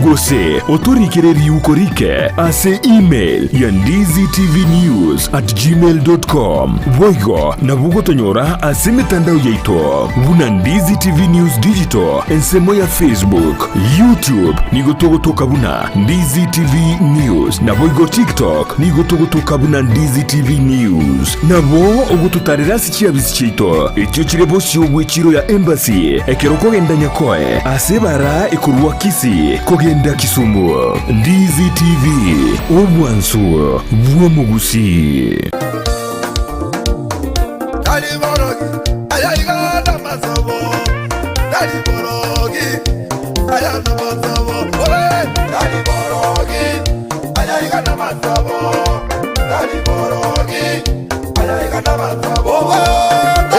Gose otorikere riuko rike ase email ya ndizitvnews at gmail dot com. Boigo nabo ogotonyora ase emetandao yaito buna Ndizi TV News Digital ensemo ya Facebook, YouTube nigo togotoka buna Ndizi TV News naboigo TikTok nigo togotoka buna Ndizi TV News. Nabo ogototarera ase chiabisi chiaito echio chire bosio bw'echiro ya Embassy ekero okogenda Nyakoe ase ebara ekorwa Kisii kogenda Kisumu. Ndizi TV, obwansu bw'omogusii. Tari borogi, aya iga namasobo. Tari borogi, aya namasobo. Ore, tari borogi, aya iga namasobo. Tari borogi, aya iga namasobo.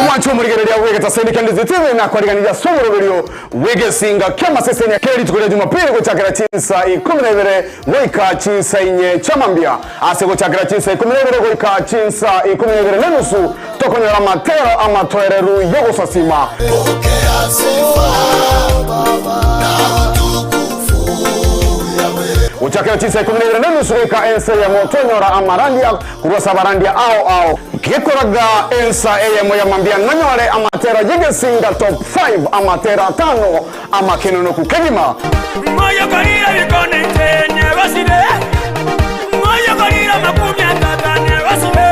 Omwanchi omorigereria bw'egetaseni kia Ndizi TV nakwariganirie ase omoroberio bw'egesinga ki'amasesenia ke rituko ria Jumapili gochakera chinsa ikomi na ibere goika chinsa inye chi'amambia. Ase gochakera chinsa ikomi na ibere goika chinsa ikomi na ibere nenusu tokonyora amatero amatoereru y'ogosasima. Pokea sifa na utukufu Yahweh. Gochakera chinsa ikomi na ibere nenusu goika ensa eyemo twanyora amarandia korwa ase abarandia ao ao. Gekoraga ensa eyemo ya mambia nonyore amatero y'egesinga top 5 amatero atano amakenonoku kegima. Moyokorire ebikone inche nyegosire, moyokorire amakumia tata nyegosire.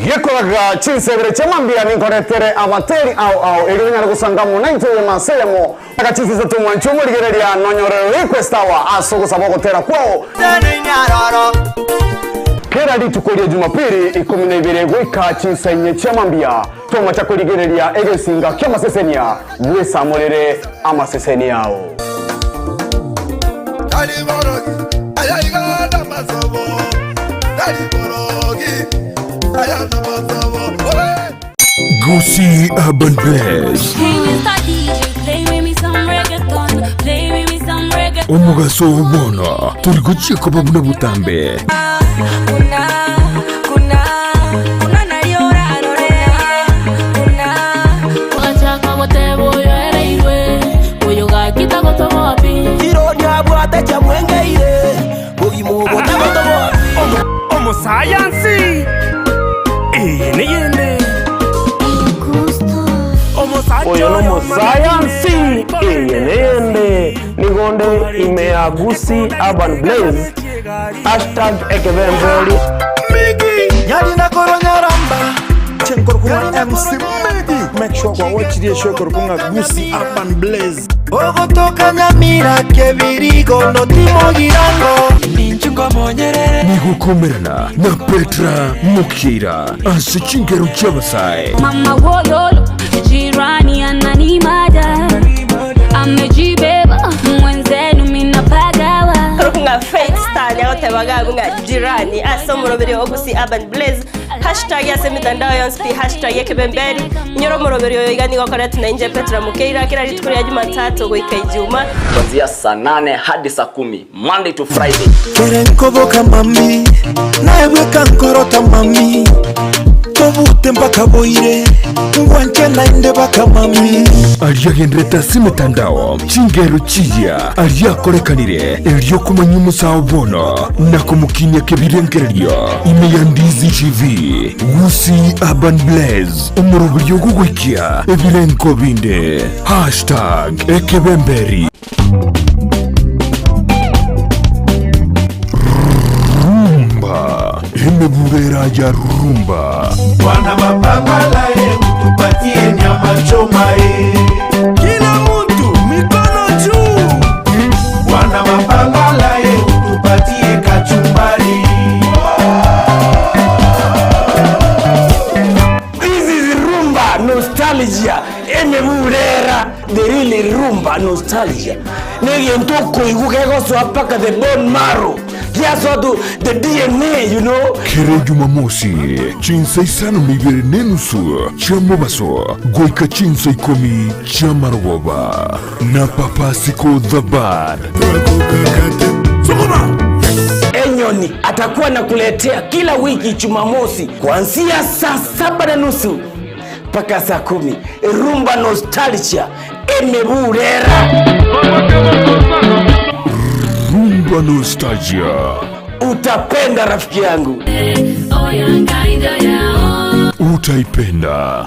Gekoraga chinsebere chia mambia ninkoretere abateri ao ao erio onyare gosanga amo naintwe ime ase eyemo. Aka chinsa isato mwanche omorigereria nonyore request hour ase ogosaba ogotera kwao. Kera rituko ria Jumapili ikomi na ibere goika chinsa inye chia mambia tomacha korigereria egesinga ki'amasesenia bwesamorere amasesenia ao. Tari borogi, aya iga namasobo. Tari borogi, aya namasobo. Ore. Gusii Urban Blaze. Hey, Mr. DJ, play me some reggaeton. Play me some reggaeton. Omogaso oo bono tori gochia koba buna botambe. Gwachaka goteba oyo ereirwe, oyo gaki tagotoboa pi. Omosayansi, eye neyende. Oyo nomosayansi, eye neyende. Nigo nde ime ya Gusii Urban Blaze, hashtag ekebemberi. Nyarina koronyaramba Chenkorokung'a MC Medi Make sure kwa watch the show korokung'a Gusii Urban Blaze Ogotoka Nyamira Kebirigo Notimo Girango Nigokomerana na Petra Mokeira ase chingero chi'abasae. Mama wololo, jirani ananimada, amejibeba mwenzenu minapagawa. Korokung'a Faith Star niagotebaga abwo ng'a jirani ase omoroberi o Gusii Urban Blaze hashtag ase emitandao yonsi pi hashtag ekebemberi inyore omoroberi oyo iga nigo okoretwe na inche Petra Mokeira kera rituko ria Jumatatu goika Ijuma. Kuanzia saa nane hadi saa kumi Monday to Friday. Kere nkoboka mami naye bweka nkorota mami tobute mpaka boire ngwanche naende baka mami Aria agenderete ase emetandao, chingero chiya aria akorekanire erio komanya omosao bono na komokinia kebirengererio ime ya Ndizi TV, Gusii Urban Blaze, omoroberio ogogoikia ebirengo binde. Hashtag ekebemberi. Rumba, emebura ya rumba. Bwana mapambala ye utupatie nyama choma ye Kila mtu mikono juu. Bwana mapambala ye utupatie kachumbari This is rumba nostalgia emebura the real rumba nostalgia negento okoigwa kegosoa mpaka the bone marrow giasoa to the DNA you know Kera Jumamosi, chinsa isano na ibere nenusu chia mobaso goika chinsa ikomi chia marogoba na Papa Siko the Bad. Enyoni. John atakuwa anakuletea kila wiki Jumamosi kuanzia saa saba na nusu mpaka saa kumi. Rumba Nostalgia emeburera. Rumba Nostalgia. Utapenda rafiki yangu. Utaipenda.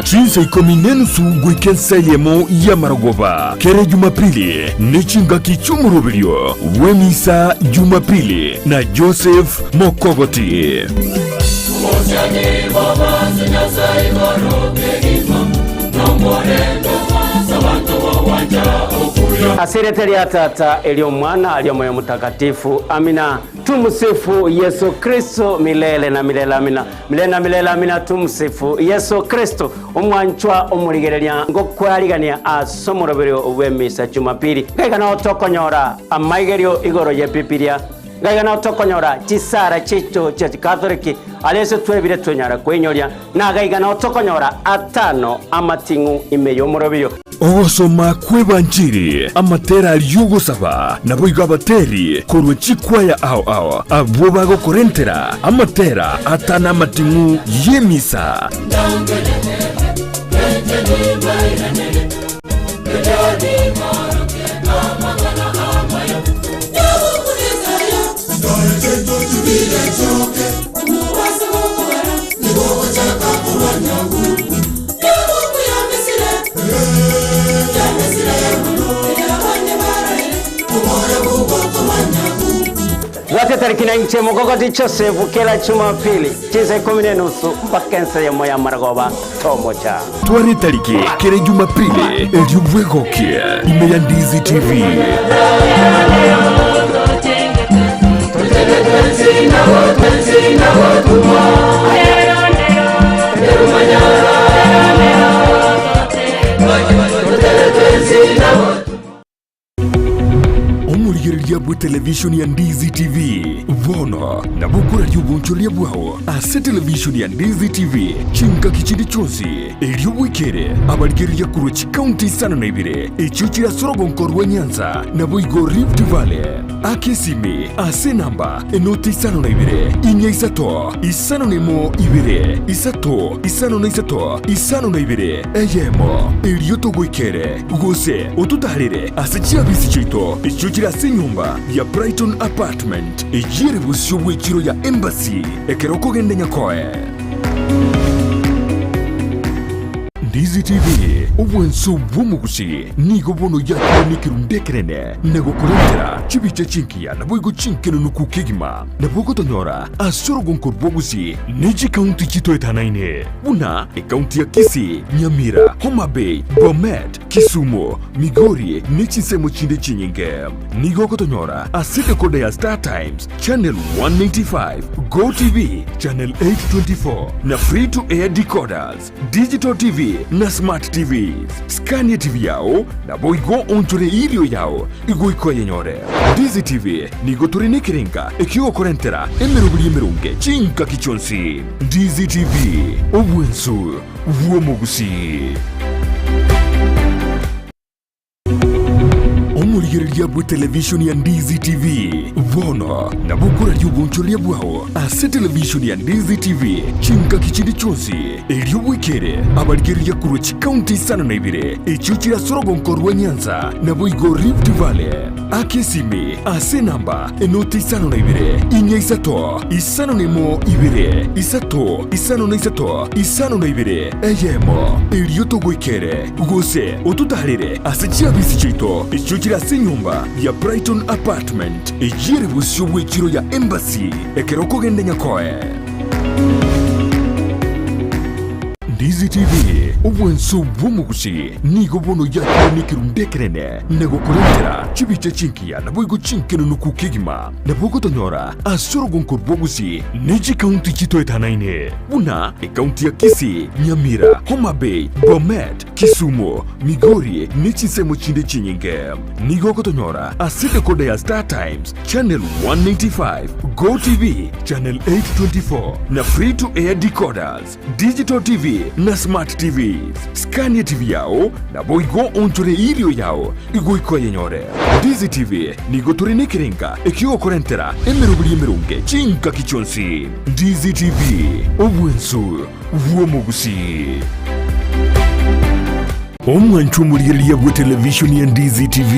Chinsa ikomi nenusu goika ensa eyemo y'amarogoba kere Jumapili ne chingaki chi'omoroberio bw'emisa Jumapili na Joseph Mokogoti. Ase erieta ria Tata, eri'Omwana, eri'Omoyo Omotakatifu. Amina. Tumsifu Yesu Kristo milele na milele. Amina. Milele na milele. Amina. Tumsifu Yesu Kristo. Omwanchwa omorigereria ngokwarigania ase omoroberio bw'emisa Jumapili. Ngaiga nao tokonyora amaigerio igoro y'Ebibilia. Ngaiga nao tokonyora chisara chiaito chia Chikatholiki aria ase twebire twenyara kweinyoria, na gaiga nao tokonyora atano amating'u ime y'omoroberio. Ogosoma kw'Ebanchiri, amatera aria ogosaba, naboigo abateri korwa chikwaya ao ao abwo bagokorentera amatera atano amating'u y'emisa. Bwate tariki na inche Mogogoti Joseph kera Jumapili chinsa ikomi na enusu mpaka ensa eyemo ya marogoba tomocha. Tware tariki kere Jumapili erio bwegokie ime ya Ndizi TV. Omorigereria bwe televishoni ya Ndizi TV bono nabo okoraria obonchoreria bwao ase televishoni ya Ndizi TV chingaki chinde chionsi erio bwekere abarigereria korwa chikaunti isano na ibere echio chire ase orogonko rwa Nyanza naboigo Rift Valley. Aka esimi ase enamba enoti isano na ibere, inya isato, isano na emo ibere, isato, isano na isato, isano na ibere, eyemo, erio togoikere, gose ototaarere ase chiabisi chiaito echio chire ase enyomba ya Brighton Apartment, eyio ere bosio bw'echiro ya Embassy, ekero okogenda Nyakoe. Ndizi TV, obwanso bw'omogusi, nigo bono yakire nekerundu ekenene na gokorentera chibicha chingiya naboigo chinkenenuku kegima. Nabo ogotonyora ase orogonko rw'obogusi ne chikaunti chitoetanaine buna ekaunti ya Kisii, Nyamira, Homa Bay, Bomet, Kisumu, Migori ne chinsemo chinde chinyinge. Nigo ogotonyora ase decoder ya Star Times, Channel 195, Go TV, Channel 824 na Free to Air decoders. Digital TV na Smart TVs. Skania TV yao naboigo onchore irio yao igoika oyenyore. Ndizi TV nigo tore nekerenga ekiogokorentera emeroberi emeronge chingaki chionsi. Ndizi TV, obwensu bw'omogusii. Omorigereria bwe televishoni ya Ndizi TV bono nabo okoraria obonchoreria bwao ase televishoni ya Ndizi TV chingaki chinde chionsi erio bwekere abarigereria korwa chikaunti isano na ibere echio chire ase orogonko rwa Nyanza naboigo Rift Valley. Aka esimi ase enamba enoti isano na ibere inya isato isano na emo ibere isato isano na isato isano na ibere eyemo erio togoikere Gose ototaarere ase chiabisi chiaito echio chire ase enyomba ya Brighton Apartment, eyio ere bosio bw'echiro ya Embassy, ekero okogenda Nyakoe. Ndizi TV, obwanso bw'omogusi nigo bono yakire nekerundu ekenene na gokorentera chibicha chingiya naboigo chinkenunuku kegima. Nabo ogotonyora ase orogonko rw'ogusi ne chikaunti chitoetanaine buna ekaunti ya Kisii, Nyamira, Homa Bay, Bomet, Kisumu, Migori ne chinsemo chinde chinyinge. Nigo ogotonyora ase decoder ya Star Times, Channel 195, Go TV, Channel 824 na Free to Air decoders, Digital TV na Smart TVs. Skania TV yao naboigo onchore erio yao igoika oyenyore. Ndizi TV nigo tore nekerenga ekiogokorentera emeroberi emeronge chingaki chionsi. Ndizi TV, obwensu bw'omogusii. Omwancho omorigereria bwe televishoni ya Ndizi TV,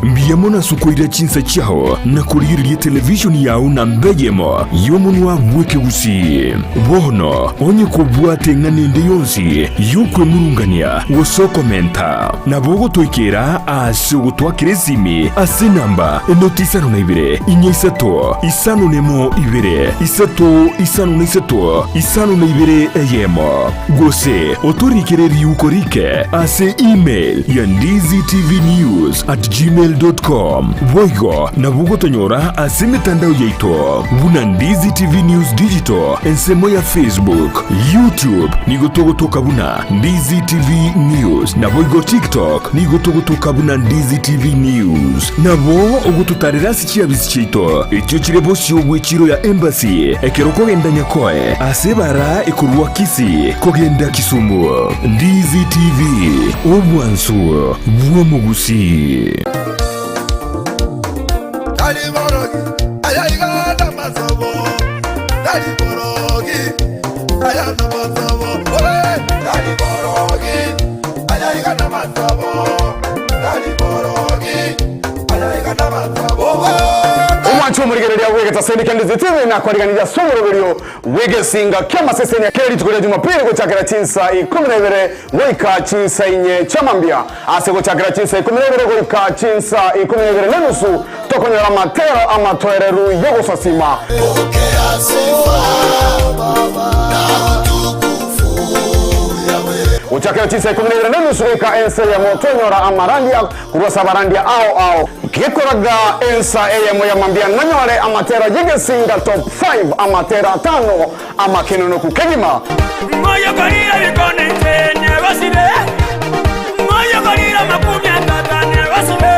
mbuya mono ase okoira chinsa chiao na korigereria televishoni yao namba eyemo y'omonwa bw'ekegusii. Bono onye kobwate eng'ana ende yonsi y'okwemurungania gose okomenta, nabo ogotoikera ase ogotwakera esimi ase enamba enoti isano na ibere, inya isato, isano nemo ibere, isato isano na isato, isano na ibere eyemo. Gose otorikere riuko rike ase email ya ndizitvnews@gmail.com. Boigo nabo ogotonyora ase emetandao yaito buna Ndizi TV News Digital ensemo ya Facebook, YouTube nigo togotoka buna Ndizi TV News naboigo TikTok nigo togotoka buna Ndizi TV News. Nabo ogototarera ase chiabisi chiaito echio chire bosio bw'echiro ya Embassy ekero okogenda Nyakoe ase ebara ekorwa Kisii kogenda Kisumu. Ndizi TV, obwansu bw'omogusii. Tari borogi, aya iga namasobo. Tari borogi, aya namasobo. Oe, tari borogi, aya iga namasobo. Tari borogi, aya iga namasobo. Omwanche omorigereria bw'egetaseni kia Ndizi TV nakwariganirie ase omoroberio bw'egesinga ki'amasesenia kera rituko ria Jumapili gochakera chinsa ikomi na ibere goika chinsa inye chi'amambia. Ase gochakera chinsa ikomi na ibere goika chinsa ikomi na ibere nenusu tokonyora amatero amatoereru y'ogosasima. Pokea sifa na utukufu Yahweh. Gochakera chinsa ikomi na ibere nenusu goika ensa eyemo twanyora amarandia korwa ase abarandia ao ao. Gekoraga ensa eyemo ya mambia nonyore amatera y'egesinga top 5 amatera atano amakenonoku kegima. Moyokorire bikone inche nyegosire, moyokorire amakumi atata nyegosire.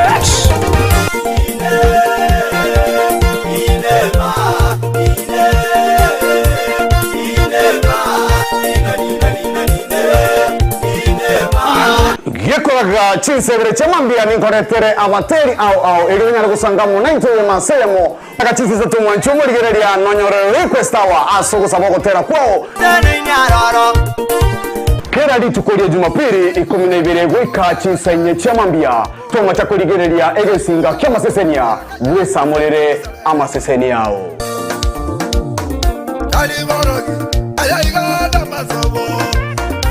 Gekoraga chinsa ibere chia mambia ninkoretere abateri ao ao erio onyare gosanga amo naintwe oyemo ase eyemo. Mpaka chinsa isato mwanche omorigereria nonyore request hour ase ogosaba ogotera kwao. Kera rituko ria Jumapili ikomi na ibere goika chinsa inye chia mambia tomacha korigereria egesinga ki'amasesenia bwesamorere amaseseni ao. Tari borogi, aya iga namasobo.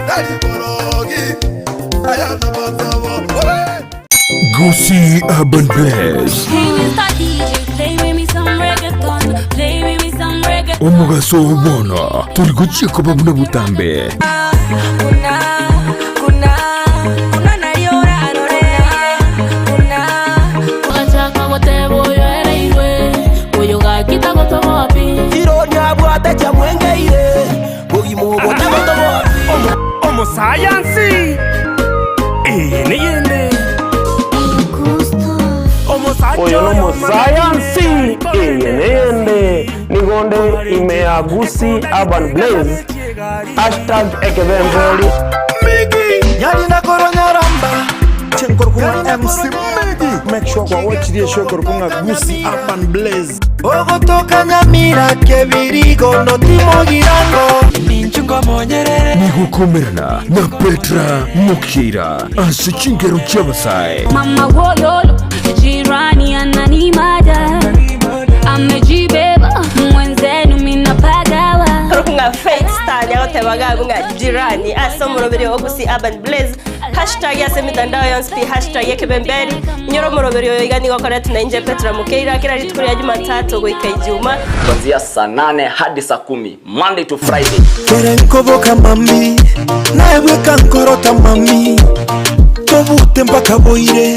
Tari borogi, aya namasobo. Oe! Gusii Urban Blaze. Hey, Mr. DJ, play with me some reggaeton. Play with me some reggaeton. Omogaso oo bono tori gochia koba buna botambe. Ogachaka goteba oyo ereirwe, oyo gaki tagotoboa pi. Omosayansi eye neyende Oyo nomosayansi eye neyende nigonde ime ya Gusii Urban Blaze hashtag ekebemberi. Nyarina koronyaramba Chenkorokung'a MC Medi. Make sure kwa watch the show korokung'a Gusii Urban Blaze. Ogotoka Nyamira Kebirigo notimogirango Nigokomerana na Petra Mokeira ase chingero chi'abasae. Mama wololo, jirani ananimada, amejibeba mwenzenu minapagawa. Korokung'a Faith Star nyagotebaga ng'a jirani ase omoroberi o Gusii Urban Blaze. Hashtag ase emitandao yonsi pi hashtag ekebemberi. Inyora omoroberi oyo iga nigo okoretwe na inche Petra Mokeira kera rituko ria Jumatatu goika Ijumaa. Kuanzia saa nane hadi saa kumi Monday to Friday. Kere nkoboka mami, naye bweka nkorota mami, tobute mpaka boire,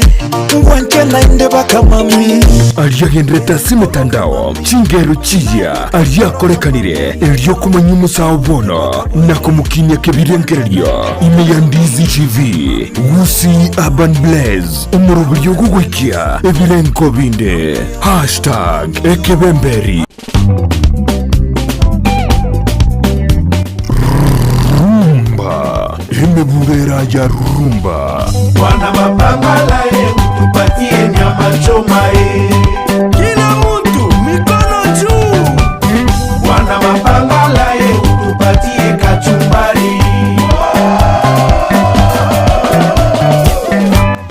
ngwanche naende baka mami. Aria agenderete ase emetandao, chingero chiya aria akorekanire, erio komanya omosao bono na komokinia kebirengererio ime ya Ndizi TV, Gusii Urban Blaze, omoroberio ogogoikia ebirengo binde. Hashtag Ekebemberi. Rumba, emebura ya rumba. Bwana mapambala ye, tupatie nyama choma ye. Kila mtu mikono juu. Bwana mapambala ye, tupatie kachumbari.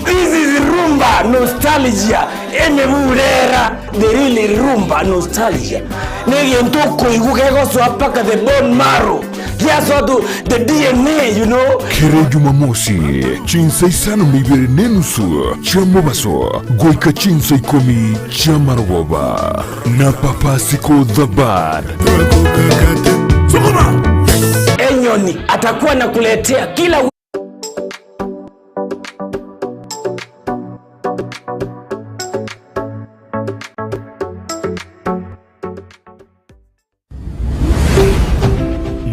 This is rumba nostalgia emeburera the real rumba nostalgia negento okoigwa kegosoa mpaka the bone marrow giasoa to the DNA you know. Kera Jumamosi, chinsa isano na ibere na enusu chia mobaso goika chinsa ikomi chi'amarogoba na Papa Siko The Bad. Enyoni atakuwa nakuletea kila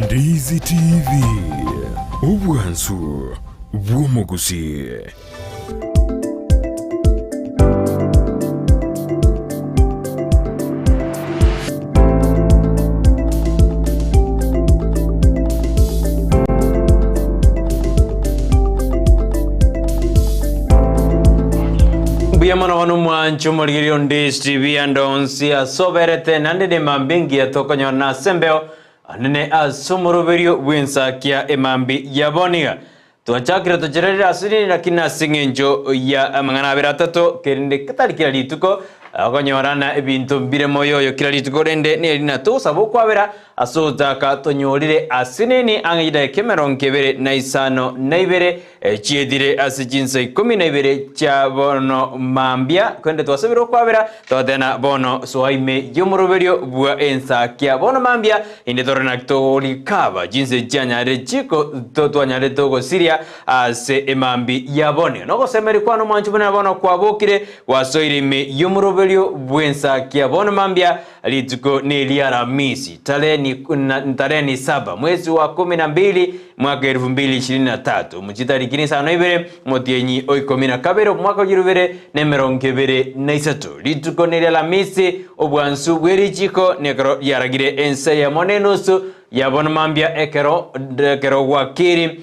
Ndizi TV, obwansu bw'omogusi. Mbuya mono bono omwancho omorigereria onde STV ande onsi ase oberete naende nemambi engiya tokonyora nase embeo anene ase omoroberio bw'ensakia emambi ya boniga. Twachakire tochererire ase riri lakini ase eng'encho ya amang'ana abere atato kerende tari kera rituko okonyora na ebinto mbire moyo oyo kera rituko rende neri na togosaba okwabera ase ogotaka tonyorire ase nini ang'e chidakika emerongo ebere na isano na ibere chietire ase chinsa ikomi na ibere chia bono mambia korende twasabire okwabera Totena bono soa ime y'omoroberio bwa ensakia bono mambia inde tore naki togorikaba chinse chianyarire chiko twanyarire togosiria ase emambi ya bono. Nogosemeria kwane omwanchi buna bono kwabokire gwasoire ime y'omoroberio bw'ensakia bono mambia rituko neria Aramisi tarehe ni saba mwezi wa kumi na mbili Mwaka elfu mbili ishirini na tatu, mu chitariki isano na ibere, omotienyi o ikomi na kabere, omwaka o chirubere na emerongo ebere na isato, rituko neria Alamisi, obwansu bwe richiko nekero riaragire ensa eyemo na enusu ya bono mambia ekero ekero gwakiri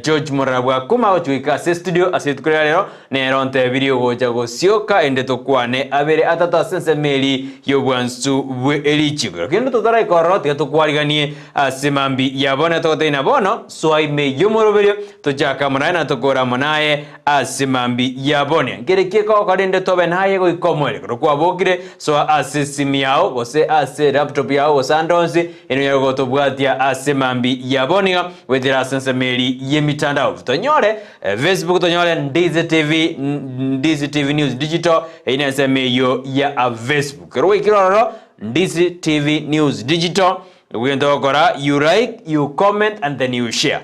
George Morara Kuma agochia goika ase estudio ase rituko ria rero nere ontebirie ogocha gosioka ende tokwane abere atato ase ensemo eri y'obwansu bwe richiko. Kende totaraika ororo tiga tokwariganie Ase mambia ya bono togotebia na bono, soa ime y'omoroberio, tochake amo naye na tokore amo naye ase mambia ya bono. Nkere ki ekogokora rende tobe naye goika omoerio? Ekero kwabokire, soa ase esimi yao, gose ase elaptop yao, gose ande onsi, ere onyare gotobwatia ase mambia ya bono iga, goetera ase ensemo eria y'emitandao. Tonyore Facebook, tonyore Ndizi TV, Ndizi TV News Digital, eyio nensemo eyio ya Facebook. Ekero gwaikire ororo, Ndizi TV News Digital, Egento ogokora, you like, you comment and then you share.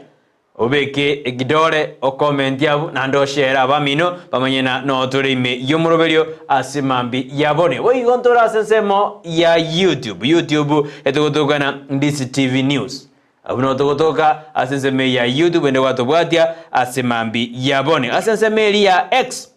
Obeke ekidore okomentie abwo naende oshere abamino bamanye na noo tore ime y'omoroberio ase mambi ya bono. Boigo ntore ase ensemo ya YouTube. YouTube etogotoka na Ndisi TV News. Abwo noo togotoka ase ensemo eye ya YouTube ende gwatobwatia ase mambi ya bono. Ase ensemo eria ya X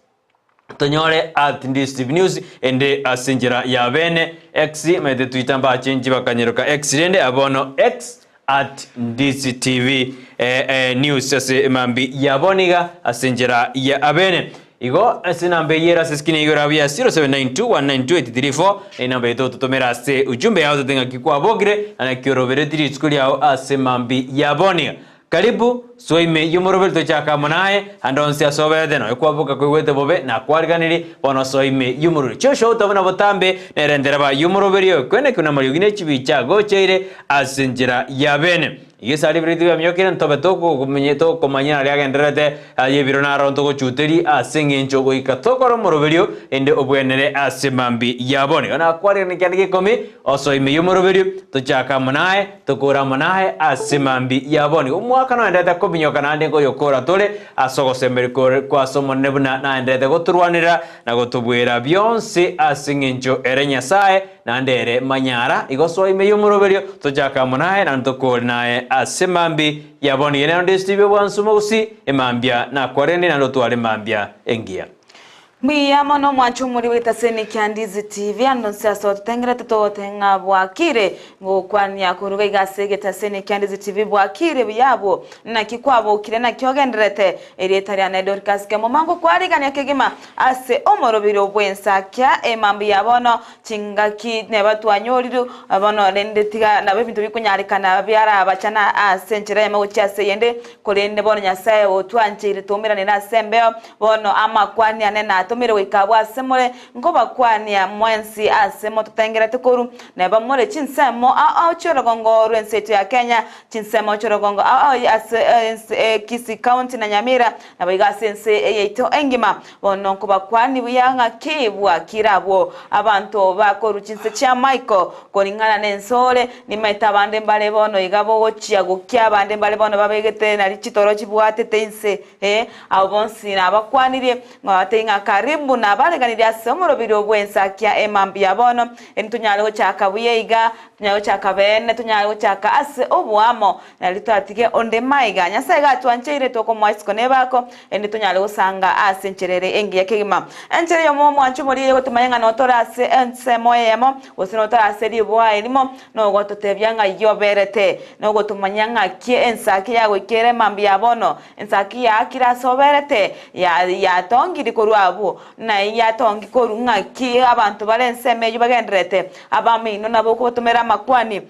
Tonyore at Ndisi TV News ende ase enchera ya bene X maete Twitter mbachenchi bakanyeroka X rende abono X at Ndisi TV eh, eh, News ase emambi ya bono iga ase enchera ya abene igo ase enamba eyio ere ase eskini igoro abwo ya 0792192834 enamba eye tototomera ase ujumbe yao tote ng'aki kwabokire na naki orobereti rituko riao ase emambi ya bono iga. Karibu. Soa ime y'omoroberi tochake amo naye, ande onsi ase oberete, nonya kwaboka koigwete bobe, nakwariganirie, bono soa ime y'omoroberi. Chioshoota buna botambe, nere entereba y'omoroberi oyo, kwene ki buna amariogi ne chibicha agocheire ase enchera ya bene. Igo esari biria tibamiokire, ntobe tokomenye tokomanya naria agendererete aye ebiro naro ntogochuteria ase engencho goika tokore omoroberio ende obwenere ase mambia ya bono. Igo nakwarire kianda gia ikomi, osoe ime y'omoroberio, tochake amo naye, Tokore amo naye ase mambia ya bono. Omwaka noenderete kominyoka naende nkoyokora tore ase ogosemeria kore kwase Omonene buna naenderete gotorwanera na gotobuera bionsi ase engencho ere Nyasae naende ere manyara. Igo soa ime y'omoroberio tochake amo naye naende tokore naye ase mambia ya bono. Iga nero ndesibie bwansu mogusi emambia nakwarende naende otware emambia engiya. Mbuya mono omwanche omori bw'etaseni kia Ndizi TV ande onsi ase ototengerete togote ng'a bwakire ngokwania koruga iga ase egetaseni kia Ndizi TV bwakire buya abwo naki kwabokire naki ogendererete erieta riane Dorcas Kemuma ngokwarigania kegima ase omorobiri bw'ensakia emambia bono chingaki neba twanyoriru bono rende tiga nabo ebinto bikonyarekana biarabachana ase enchera eyemo gochia ase eyende korende bono Nyasae otwancheire toumeranire ase embeo Bono amakwani ane natomire goika abwo ase more, nkobakwania mwensi ase mototengerete korwa, neba more chinsemo ao ao chi'orogongo rw'ense yaito ya Kenya, chinsemo chi'orogongo ao ao ase ense Kisii County na Nyamira, naboigo ase ense yaito engima. Bono nkobakwania buya ng'aki bwakire abwo abanto bakorwa chinse chia Michael, koring'ana nense ore, nimaete abande mbare bono iga bogochia gokia abande mbare bono babegete nari chitoro chibwatete inse. Ee, abwo bonsi nabakwanirie, nkobatebie ng'a karibu nabareganirie ase omorobiri o bw'ensakia emambia ya bono, erinde tonyare gochaka buya iga, tonyare gochaka beene, tonyare gochaka ase oboamo, nario toratige onde maiga. Nyasae iga atwancheire tokomoa isiko na ebako, erinde tonyare gosanga ase enchera ere engiya kegima. Enchera eyemo omwancho omoria eyegotomanya ng'a notore ase ensemo eyemo, gose notore ase riboa erimo, Nogototebia ng'ai oberete, nogotomanyia ng'aki ensaki yagoikeire emambia ya bono, ensaki yaakire ase oberete, yatongiri korwa abwo, nai yatongi korwa ng'aki abanto bare ensemo eyio bagendererete, abamino nabo okobatomera amakwani,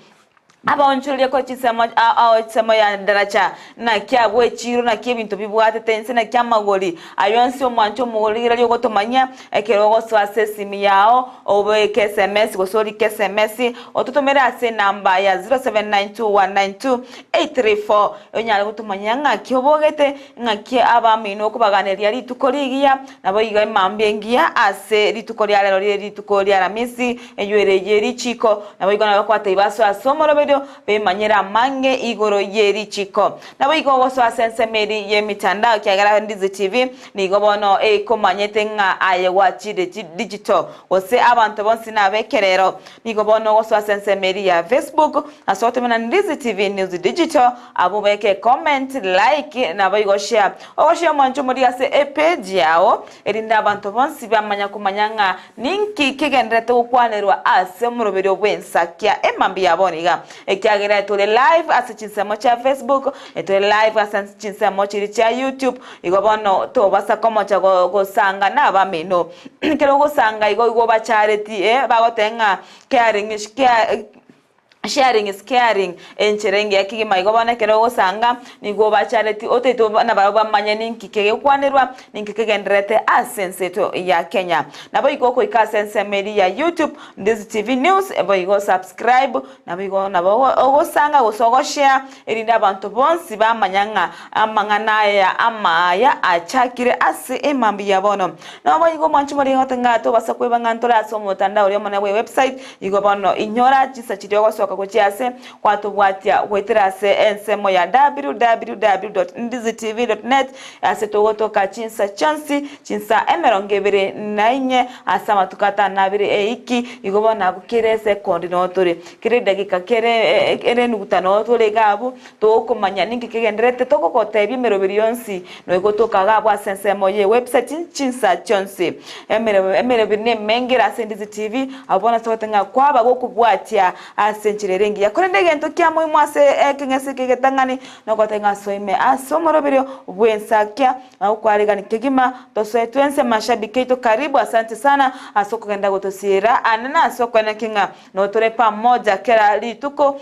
abaonchoreria korwa chinsemo ao ensemo ya daracha, naki abwo echiiro, naki ebinto bibwatete inse, naki amagori ayio onsi omwanche omorigereria ogotomanyia, Ekero ogosoa ase esimi yao, obeke sms gose orike sms, ototomere ase enamba ya 0792192834 onyare gotomanyia ng'aki obogete, ng'aki abamino okobaganeria rituko rigiya, naboigo emambia engiya ase rituko ria rero rire rituko ria Aramisi, eyio ere ye richiko, naboigo nabakwate ibasoe ase omoroberio bemanyere amange igoro ye richiko. Naboigo ogosoa ase ensemo eri y'emitandao ekiagera Ndizi TV Nigo bono ekomanyete ng'a aye gwachire chidigital, gose abanto bonsi nabekerero. Nigo bono ogosoa ase ensemo eria ya Facebook ase ogotumia Ndizi TV News Digital, abwo obeke comment, like, naboigo share. Ogoshare omwancho omoria ase epage yao erinde abanto bonsi bamanya komanya ng'a ninki kegendererete gokwanerwa ase omoroberio bw'ensakia emambia ya bono iga. Ekiagera tore live ase chinsemo chia Facebook, tore live ase chinsemo chiria chia YouTube, Igo bono tobasa komocha gosanga nabamino. Ekero ogosanga igo igo obachareti eh, bagoteba ng'a caring is care sharing is caring, enchera engiya kegima. Igo bono ekero ogosanga nigo obachareti otaete nabarabwo bamanye ninki kegekwanerwa, ninki kegendererete ase ense yaito ya Kenya. Naboigo ogoika ase ensemo eria ya YouTube, Ndizi TV News, boigo subscribe, Naboigo nabo ogosanga gose ogoshare, erinde abanto bonsi bamanya ng'a amang'ana aya amaya achakire ase emambia ya bono. Naboigo mwanche morie gote ng'a tobasa kweba ng'a ntore ase omotandao oria omonene bwe website, igo bono inyora chinsa chiria ogosoka gochia ase gwatobwatia goetera ase ensemo ya www.ndizitv.net ase togotoka chinsa chionsi chinsa emerongo ebere na inye ase amatuko atano na abere eiki, igo bono abwo kera esekondi noo tore, kera edageka, kera ere enuguta noo tore iga abwo, tokomanya ninki kegendererete, togogotebia emeroberi yonsi, noigotoka iga abwo ase ensemo ye website chinsa chionsi. Emere emeroberi nemenge ere ase Ndizi TV, abwo bono ase ogoteba ng'a kwaba gokobwatia ase enchera ere engiya. Korende egento kia muhimu ase ekeng'ese eke egetang'ani, nogoteba ng'a soime ase omoroberio bw'ensakia, Na okwaregani kegima, tosoe twensi amashabiki aito karibu asante sana ase okogenda gotosiira ande na ase okweneki ng'a notore pamoja kera rituko.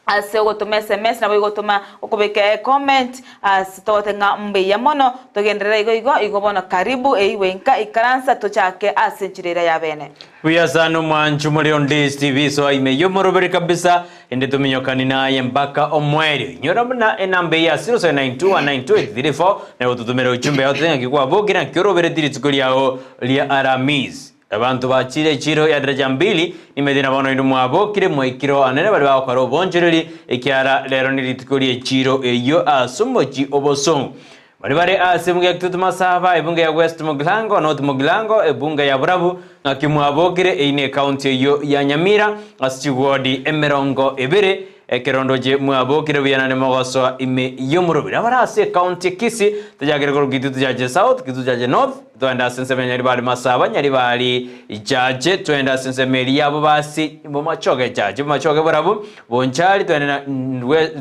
Ase ogotoma sms nabo igotoma okobeka ecomment ase togote ng'a mbuya mono togenderere igo igo igo bono karibu eigwe inka ikaransa tochake ase enchera eria ya bene. Buya sana omwancho more onde TV soa ime yomoroberi kabisa ende tominyokani naye mpaka omoerio inyora buna enamba eye ya 0792192834 naye ototomere ujumbe yao totebe ng'aki kwabokire naki orobereti rituko riao ria Aramisi. Abanto bachire echiiro ya daraja mbili, nimanyete na bono inwe mwabokire mwaikire oo anene baria bagokora obonchoreri, ekiagera rero nerituko ri'echiiro eyio ase omochie obosongo. Baria bare ase ebunge ya Kitutu Masaba, ebunge ya West Mugirango, North Mugirango, ebunge ya Borabu, ng'aki mwabokire, eyio necounty eyio ya Nyamira, ase chigwodi emerongo ebere, Ekero ndoche mwabokire buya naende mogosoa ime y'omorobiri. Abare ase ecounty ya Kisii, tochakere korwa Kitutu Chache South, Kitutu Chache North, twende ase ensemo ya Nyaribari Masaba, Nyaribari Chache, twende ase ensemo eria ya Bobasi, Bomachoge Chache, Bomachoge Borabu, Bonchari, twende na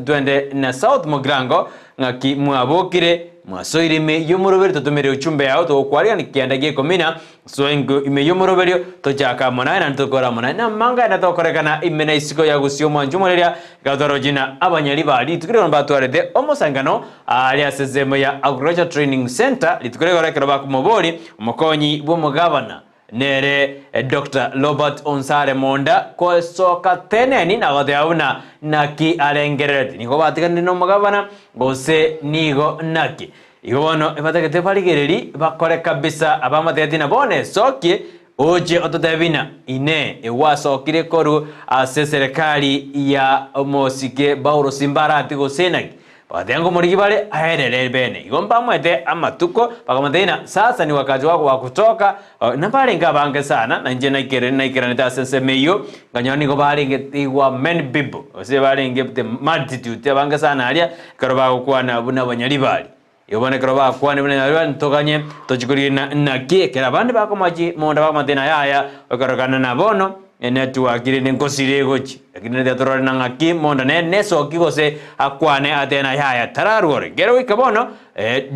twende na South Mugirango, ng'aki mwabokire, mwasoire ime y'omoroberi, totomere uchumbe yao, togokwarigani kianda gia ikomi na Soa inko ime y'omoroberio, tochake amo naye naende tokore amo naye. Namang'ana aya tokorekana ime na isiko ya gusii omwancho omoreria, ekero na abanyari ba rituko rigoro mbatwarete omosangano aaria ase ensemo ya Agriculture Training Centre rituko rigoro ekero bakomoboria omokonyi bw'omogabana nere Doctor Robert Onsare Monda gosoka teneni na goteba buna naki arengerereti nigo batiganire nomogabana gose nigo naki. Igo bono ebatagete barigererie bakore kabisa abamotebetie na bono esokie oche ototebie ng'a inee egwasokire korwa ase eserekari ya omosike Paulo Simbarati gose naki? Bagateba ngomorigia bare aerere bene. Igo mbamoete amatuko bakamotebia ng'a sasa ni wakati wako wa kutoka nabarenge abange sana na inche naikere naikeranete ase ensemo eyio nkanyora nigo barenge igwa many people gose barenge the multitude abange sana aria Ekero bagokwana buna abanyaribari, igo bono ekero bagokwana buna abanyaribari ntoganye tochie koriina naki ekero abande bakomochia monda bakomotebia ng'a yaya okorokana na bono enetwork rende nkosira egochia lakini rende torore na ng'aki monda nere nesoki gose akwane atebe ng'a yaya tararwore ekero goika bono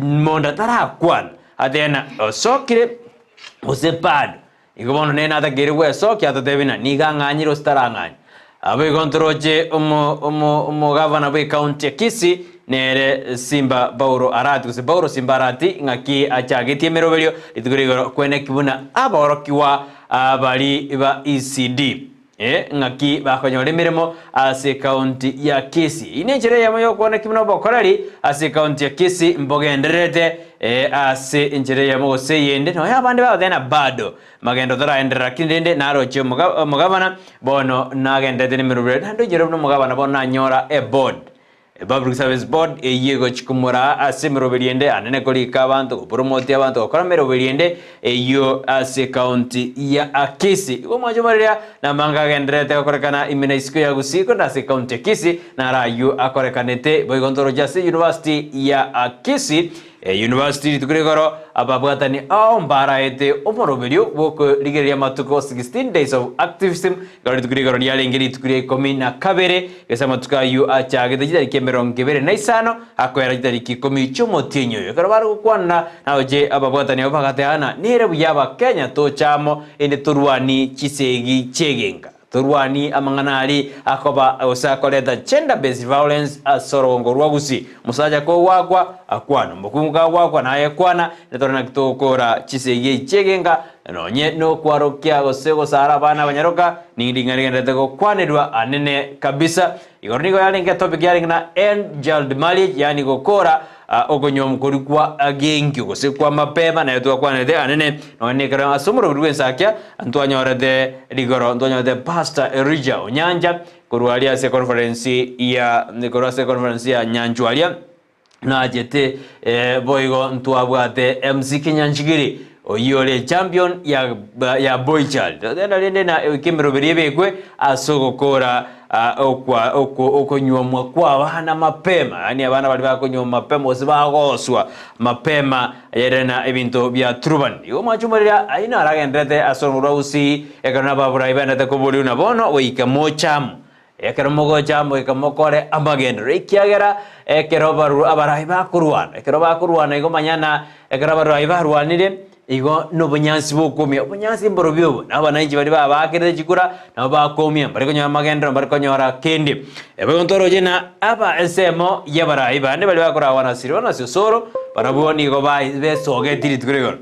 monda tarakwana atebe ng'a osokire gose bado. Igo bono nere natakeire gwesokia atotebie ng'a nigo ang'anyire gose tarang'anya. Naboigo ntoroche omo omo omogavana bw'ecounty ya Kisii nere Simba Paulo Arati gose Paulo Simba Arati ng'aki achagetie emeroberio rituko ria igoro kweneki buna aborokigwa baria ba ECD eh ng'aki bakonyora emeremo ase ecounty ya Kisii. Eyio nenchera eyemo yokwaneki buna obokoreri ase ecounty ya Kisii mbogendererete eh ase enchera eyemo gose eyende nonya abande bagoteba ng'a bado magendo taraenderera lakini rende naroche omoga omogabana bono nagenderete nemeroberi naende oinyore buna omogabana bono nanyora eboard Public Service Board eyio egochia komoraa ase emeroberi ende anene korika abanto, gopromote abanto, gokora emeroberi ende eyio ase ecounty ya Kisii. Igo omwancho omoriria namanga agendererete gokorekana ime na isiko ya Gusii korende ase ecounty ya Kisii naro ayio akorekanete boigo ntoroche ase University ya Kisii University rituko ria igoro ababwatani ao mbaraete omoroberio bw'okorigereria amatuko 16 days of activism ekero rituko ria igoro riarenge rituko ria ikomi na kabere gese amatuko ayio achagete chitariki emerongo ebere na isano akoera chitariki ikomi chi'omotienyi oyo ekero bare gokwanera nagoche ababwatani abwo bagateba ng'a nere buya abakenya toche amo ende torwanie chisegi chi'egenka. Torwanie amang'ana aria akoba gose akoreta gender based violence ase orogongo rwa Gusii. Omosacha kogwakwa, akwane, omokungu kagwakwa naye kwana, na tore naki togokora chisegi echi chi'egenka, nonye nokwarokia gose gosara abana abanyaroka, nigo ring'ana rigendererete gokwanerwa anene kabisa. Igoro nigo yarenge etopic yarenge na end child marriage, yaani gokora okonyuomwa koria kwa genkio gose kwa mapema, naye twakwanete anene nonye na ekero ase omoroberi bw'ensakia ntwanyorete rigoro ntwanyorete Pastor Elijah Onyancha korwa aria ase econference ya korwa ase econference ya Nyanchwa aria nachete boigo ntwabwate MC Kinyanchigiri oyio ore champion ya ya boy child togenda rende na ekemeroberi ebekwe ase ogokora okwa oko okonyuomwa kwa abana mapema yaani abana baria bakonyuomwa mapema gose bagoswa mapema yere na ebinto bia turban igo omwancho omorere ayio naro agenderete ase ororo rwa gusii ekero nababurai bendete koboriwa na bono goika moche amo Ekero mogocha moika mokore amagenderero, ekiagera ekero abarai bakorwana, ekero bakorwana igo manya na ekero abarai barwanire, Igo nobonyansi bokwomia, obonyansi mborobio obo, na abananchi baria babaakerete chikura nabo bakwomia, mbare konyora amagenderero, mbare konyora kende. Eboigo ntoroche na aba ensemo y'abarai bande baria bakoragwa na Silvanus Osoro, barabwo nigo besogeti rituko rigoro.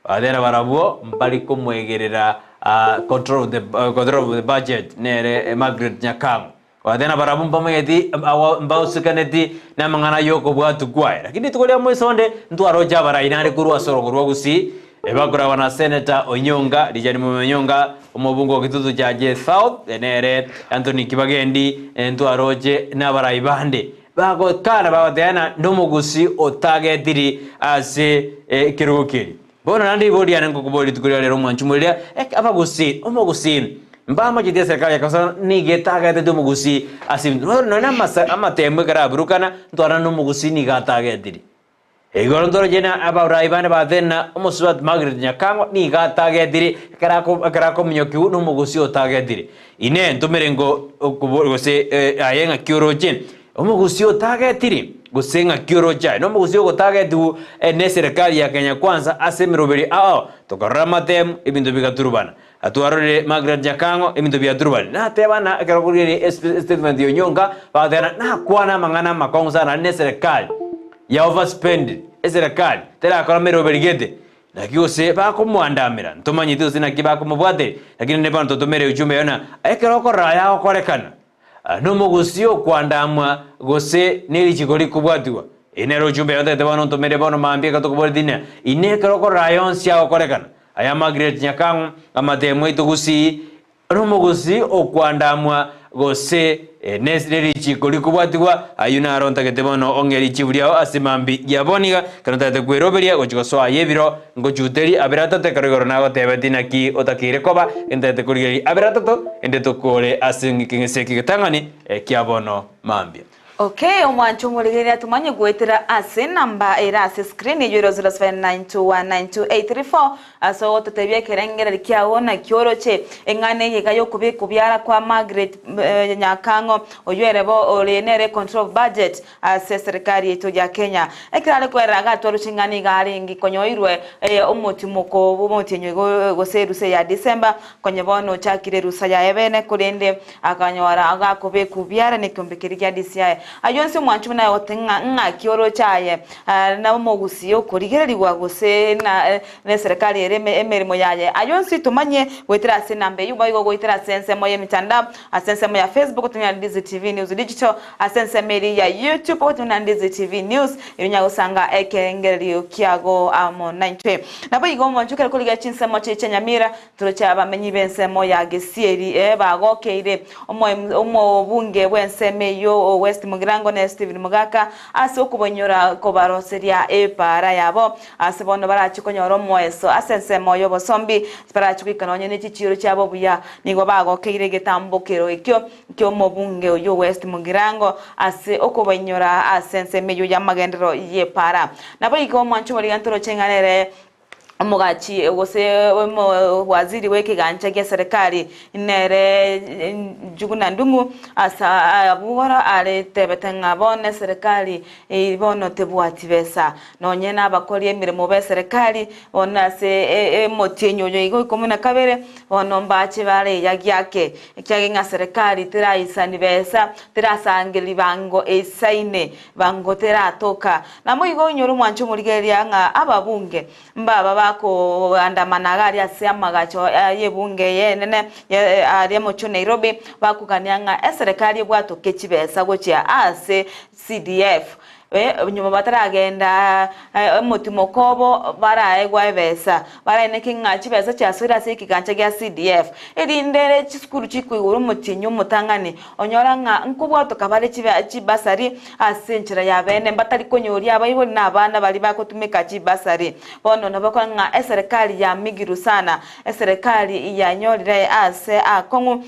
Batera barabwo mbari komoegerera control of the control of the budget nere Margaret Nyakang'o. Batera barabwo mbamanyeti mbausikaneti namang'ana y'okobwatwa kwaye. Lakini rituko ria moiso onde ntwaroche abarai nare korwa ase orogo rwa Gusii bakoragwa na Senator Onyonka, Richard Mumia Onyonka, omobunge o Kitutu Chache South, nere Anthony Kibagendi, ntwaroche nabarai bande. Bagokana bagotebana nomogusii otagetiri ase ekerogo keria. Bono naende riborio riane ngokoboria rituko ria rero omwanchi moria, eke abagusii, omogusii mbamacheti eserikari ya Kasarani nigo etageteti omogusii ase ebinto. Bono nonye amasa amatemo ekero aburukana, ntwarana nomogusii nigo atagetiri. Igoro ntoroche na abarai bande batenena, omosubati Margaret Nyakang'o nigo atagetiri, ekero ako ekero akominyokiwa nomogusii otagetiri. Inee, ntomere ngo okobori gose aye ng'aki oroche? Omogusii otagetiri, gose ng'aki oroche aye? Nomogusii ogotagetigwa neserikari ya Kenya Kwanza ase emeroberi ao, tokarora amatemu, ebinto bigaturubana. Twarorire Margaret Nyakang'o, ebinto biaturubani. Nateba na ekero okorigereria estatement ya Onyonka, bagoteba na nakwana amang'ana amakong'u sana naende neserikari ya overspending, eserikari terakora meroberi gete. Naki gose bakomoandamera, ntomanyeti gose naki bakomobwateria, lakini rende bono totomere ujumbe eyo na ekero okorora aya agokorekana, nomogusii okoandamwa gose nerichiko rikobwatigwa. Eye nero ujumbe eyo ntagete bono ntomere bono mambia ekero tokoboretie ng'a inee ekero okorora aya onsi agokorekana, aya Margaret Nyakang'o, amatemo aito gusii, Nomogusii okwandamwa gose nerichiko rikobwatigwa, ayio naro ntagete bono ong'e richibu riao ase mambia ya bono iga, ekero ntagete kweroberia gochia gosoa aye ebiro, ngochuterie abere atato ekero igoro nagotebetie naki otakeire koba, ntagete korigereria abere atato, ende tokore ase ekeng'ese eke egetang'ani kia bono mambia. Okay, omwancho omorigereria tomanye goetera ase enamba ere ase screen eyio ere 0792192834 ase ogototebia ekerengereri kiago naki oroche eng'ana eye iga yokobeka obiara kwa Margaret Nyakang'o oyio ere bo ore nere control of budget ase eserikari yaito ya Kenya. Ekero are koerera iga twaroche eng'ana iga arenge konyoirwe omotimoko bw'omotienyi oyo gose erusa ya December Konye bono ochakire erusa yaye bene, korende akanyora gakobekwa obiara nekeombe keria gia DCI. Ayio onsi omwancho buna agote ng'a ng'aki oroche aye na omogusii okorigererigwa gose na neserikari ere emeremo yaye. Ayio onsi tomanye goetera ase enamba eyio boigo goetera ase ensemo yemitandao, ase ensemo ya Facebook otumia Ndizi TV News Digital, ase ensemo eria ya YouTube ogotumia Ndizi TV News erio onya gosanga ekerengererio kiago amo naintwe. Naboigo omwancho ekero korigia chinsemo chiria chia Nyamira Toroche abamenyi b'ensemo ya Gesieri, ee, bagokeire omobunge bw'ensemo eyio o West Mugirango nere Stephen Mogaka ase okobainyora kobaroseria epaara yabo ase bono barache konyora omoeso ase ensemo y'obosombi barache goika nonye ne chichiiro chiabo buya. Nigo bagokeire egetambokero ekio ki'omobunge oyio West Mugirango ase okobainyora ase ensemo eyio y'amagenderero y'epaara. Naboigo omwancho omoria ntoroche ng'a nere Omogachi gose omowaziri bw'ekegancha gia serikali nere Njuguna Ndung'u ase abwo aretebete ng'a bono eserikali bono tebwati besa nonye nabakori emeremo b'eserikali bono ase omotienyi oyo iga ikomi na kabere bono mbache bare eyagia ake ekiagera ng'a serikali teraisani besa terasangereria bango eisaine Bango teratoka. Naboigo oinyore omwancho omorigereria ng'a ababunge mbaba bakoandamana iga aria ase amagacho y'ebunge eye enene aria mochie o Nairobi bakogania ng'a eserekari ebwatoke chibesa gochia ase CDF nyuma bataragenda omotimoko obo baraegwa ebesa baraeneke ng'a chibesa chiasoire ase ekegancha gia CDF erinde chisukuru chikoigora omotienyi omotang'ani Onyora ng'a nkobwatoka bare chibasari ase enchera ya bene, mbatari konyoria abaibori na abana baria bagotumeka chibasari. Bono nabakora ng'a eserekari yamigirwe sana, eserekari yanyorire ase akong'u.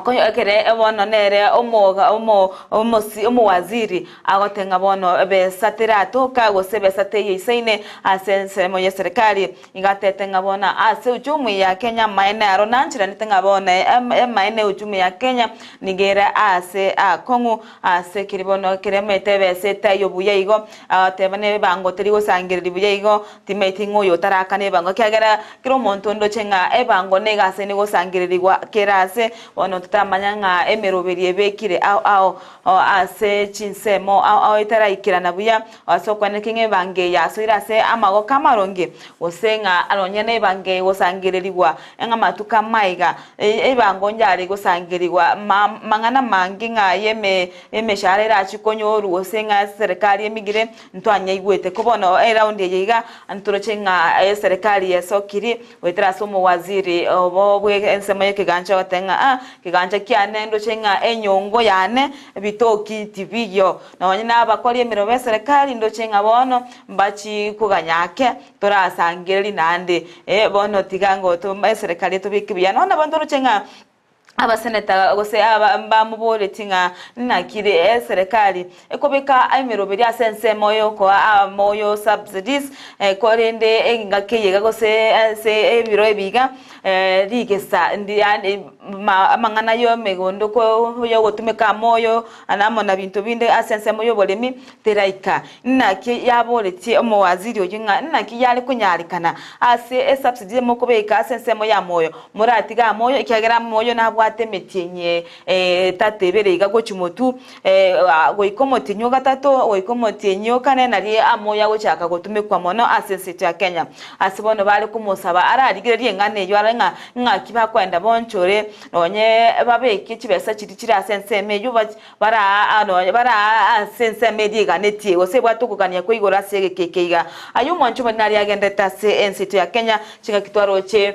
Okonya ekere bono nere omoga omo omosi omowaziri agote ng'a bono ebesa teratoka gose ebesa teiyo eisaine ase ensemo y'eserekari. Nigo atete ng'a bono ase uchumi ya Kenya amaene aro nancheranete ng'a bono emaene uchumi ya Kenya nigo ere ase akong'u ase keri bono keremete ebesa etaiyo buya igo agoteba nebango teri gosangereria buya igo Timaeti ng'a oyo otarakana ebango, ekiagera kera omonto ndoche ng'a ebango nigo ase nigosangererigwa kera ase. Bono totamanya ng'a emeroberi ebekire ao ao ase chinsemo ao ao etaraikerana buya, ase okwaneka ng'a ebango eye yasoire ase amagoko amaronge, gose ng'a nonya nebango eye egosangererigwa ng'a amatuko amaiga, ebango yare gosangerigwa mang'ana mange ng'a y'emeshahara erache konyorwa gose ng'a eserekari emigire. Ntwanyaigwete ko bono eraundi eye iga ntoroche ng'a eserekari yesokiri goetera ase omowaziri obo bwe ensemo y'ekegancha ogoteba ng'a ah kegancha kiane ndoche ng'a enyongo yane bitoki tibiyo. Nonye na abakori emeremo b'eserekari ndoche ng'a bono mbachi koganya ake torasangereri naende bono tiga ngo eserekari etobeke buya. Nonya nabo ntoroche ng'a Abaseneta gose aba mbamoboretie ng'a naki eserekari ekobeka emeroberi ase ensemo y'okoa amoyo subsidies, korende engaki eye iga gose ase ebiro ebi iga rigesa yaani amang'ana y'emegondo y'ogotumeka amoyo amo na binto binde ase ensemo y'oboremi teraika. Naki yaboretie omowaziri oyio ng'a naki yare konyarekana ase esubsidy mokobeka ase ensemo y'amoyo, moratige amoyo, ekiagera amoyo nabwate emetienyi etato ebere iga gochia motwe, goika omotienyi o gatato, goika omotienyi o kane nario amoyo agochaka gotumekwa mono ase ense yaito ya Kenya. Ase bono bare komosaba ararigererie eng'ana eyio arore ng'a ng'aki bakoenda bonchore nonye babeke chibesa chiria chire ase ensemo eyio Baraa nonya baraa ase ensemo eria eganetie, gose ebwate okogania kwa igoro ase egeka eke iga. Aye omwancho omonene aria agenderete ase ense yaito ya Kenya, chingaki twaroche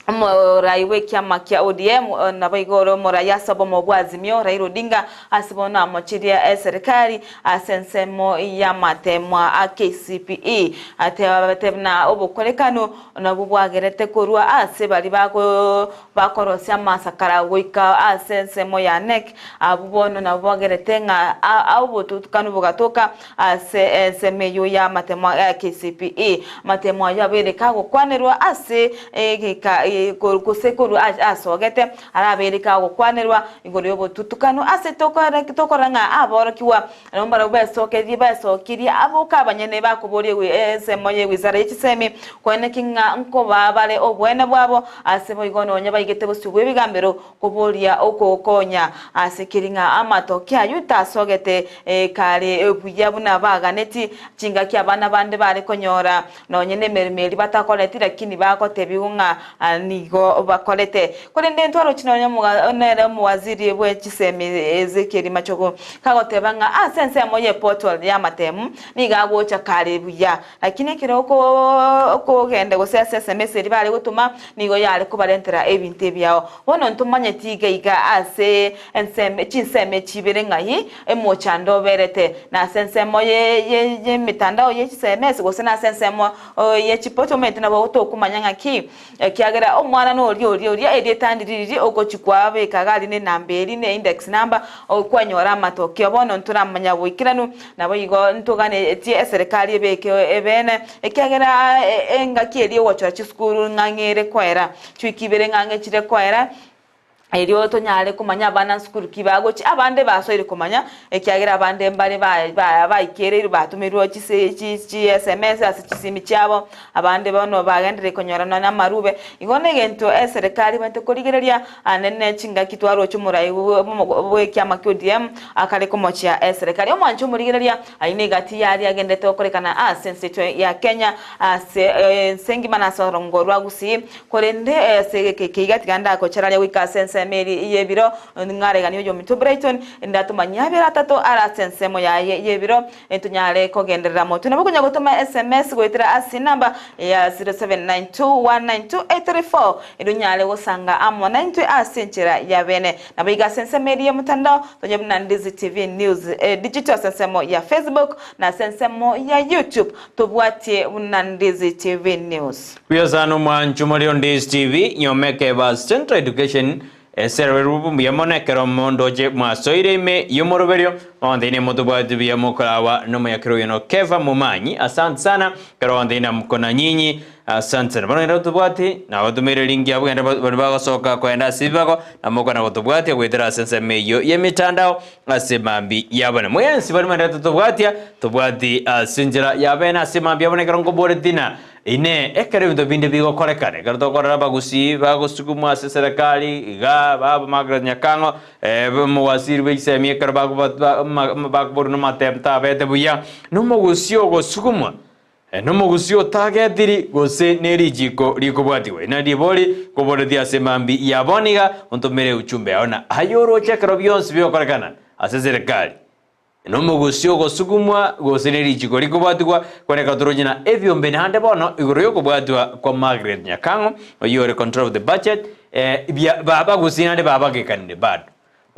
omorai bw'ekiama kia ODM, naboigo ore omorai ase obomo bwa Azimio, Raila Odinga, ase bono amochirie eserekari ase ensemo y'amatemwa a KCPE. Atebete buna obokorekanu nabwo bwagerete korwa ase baria bago Bakorosia amasakara goika ase ensemo ya Nek, abwo bono nabwo bagerete ng'a obotutukanu bogatoka ase ensemo eyio y'amatemwa ya KCPE. Amatemo ayio abeire kagokwanerwa ase egeka gose korwa asogete, arabeire kagokwanerwa igoro y'obotutukanu ase tokorora ng'a aborokigwa Nabo mbarabwo besokerie besokirie aboka abanyene bakoboria ensemo y'ewizara ye chisemi, koeneki ng'a nkobaa bare oboene bwabo, ase boigo nonya baigete bosio bw'ebigambero koboria okogokonya ase keri ng'a amatoke ayio tasogete kare buya buna baganeti. Chingaki abana bande bare konyora nonye nemeremo eria batakoreti lakini bagotebigwa ng'a nigo bakorete. Korende ntwaroche nonya nere omowaziri bwe chisemi Ezekiel Machogu kagoteba ng'a ase ensemo ye portal y'amatemu nigo agocha kare buya lakini ekero okogenda gose ase sms eria bare gotoma nigo yare kobarentera ebinto ebiao. Bono ntomanyeti iga iga ase ensemo chinsemo echi ibere ng'ai emochando oberete, na ase ensemo y'emetandao ye chisms gose nase ensemo ye chipoto omanyete nabo tokomanya ng'aki, ekiagera omwana noria oria oria erieta ndiri riria ogochia kwabeka iga aria nenamba eria ne index number kwanyora amatokeo. Bono ntoramanya boikeranu naboigo ntoganetie eserekari ebeke ebeene ekiagera engaki eria ogochora chisukuru ng'ang'e ere koera. Chiwiki ibere ng'ang'e chire koera, erio tonyare komanya abana nsukuru ki bagochia. Abande basoire komanya, ekiagera abande mbare baikereirwe batomerwe chise chi sms ase chisimi chiabo, abande bono bagenderire konyora nonya amarube. Igo negento eserekari ebwenerete korigereria anene chingaki twaroche omorai bw'ekiama kia ODM akare komochia eserekari. Omwanche omorigereria Ayio negati y'aria agenderete gokorekana ase ense yaito ya Kenya, ase ense engima na ase orongo rwa Gusii. Korende ase egeka eke iga tiga ndagochera aria goika ase ensemo eria y'ebiro, ng'areganie oyominto Brighton, ndatomanyie abere atato are ase ensemo yaye y'ebiro, tonyare kogenderera motwe. Nabo konya gotoma sms goetera ase enamba ya 0792192834 erio onyare gosanga amo naintwe ase enchera ya bene. Nabo iga ase ensemo eria y'omotandao, tonye buna Ndizi TV News Digital ase ensemo ya Facebook na ase ensemo ya YouTube tobwatie buna Ndizi TV News. Buya sana omwancho more o Ndizi TV, nyomeke ba Central Education. Esereru mbuya mono ekero mondoche mwasoire ime y'omoroberio, onde motobwati buya mokorawa nomoyakero oyo Keva Momanyi. Asante sana ekero onde mko na nyinyi. Asante sana. Bono genda tobwati nabatumire link yabo genda bari bagosoka koenda ase ebibago na mokona gotobwatia goetera ase ensemo eyio y'emitandao ase mambi yabone. Mwensi bari mwenderete tobwatia tobwati ase enchera yabene ase mambi yabone ekero nkoboretie na Inee! Ekero ebinto binde bigokorekana, ekero tokorora abagusii bagosukumwa ase eserekari iga, baba Margaret Nyakang'o, omowaziri bwe chisemi ekero bakoborwa namatemo tabete buya, nomogusii ogosukumwa, nomogusii otagetiri gose nerichiko rikobwatigwa. Eri nario ribori nkoboretie ase mambia ya bono iga, ontomere euchumbe yao na aye oroche ekero bionsi bigokorekana ase eserekari. Nomogusi ogosugumwa, gose ne richiko rikobwatigwa, kweneka toroche na ebiombe naende bono igoro y'okobwatwa kwa Margaret Nyakang'o oyio ore controller of the budget eh, bia babagusie naende babagekanire bado.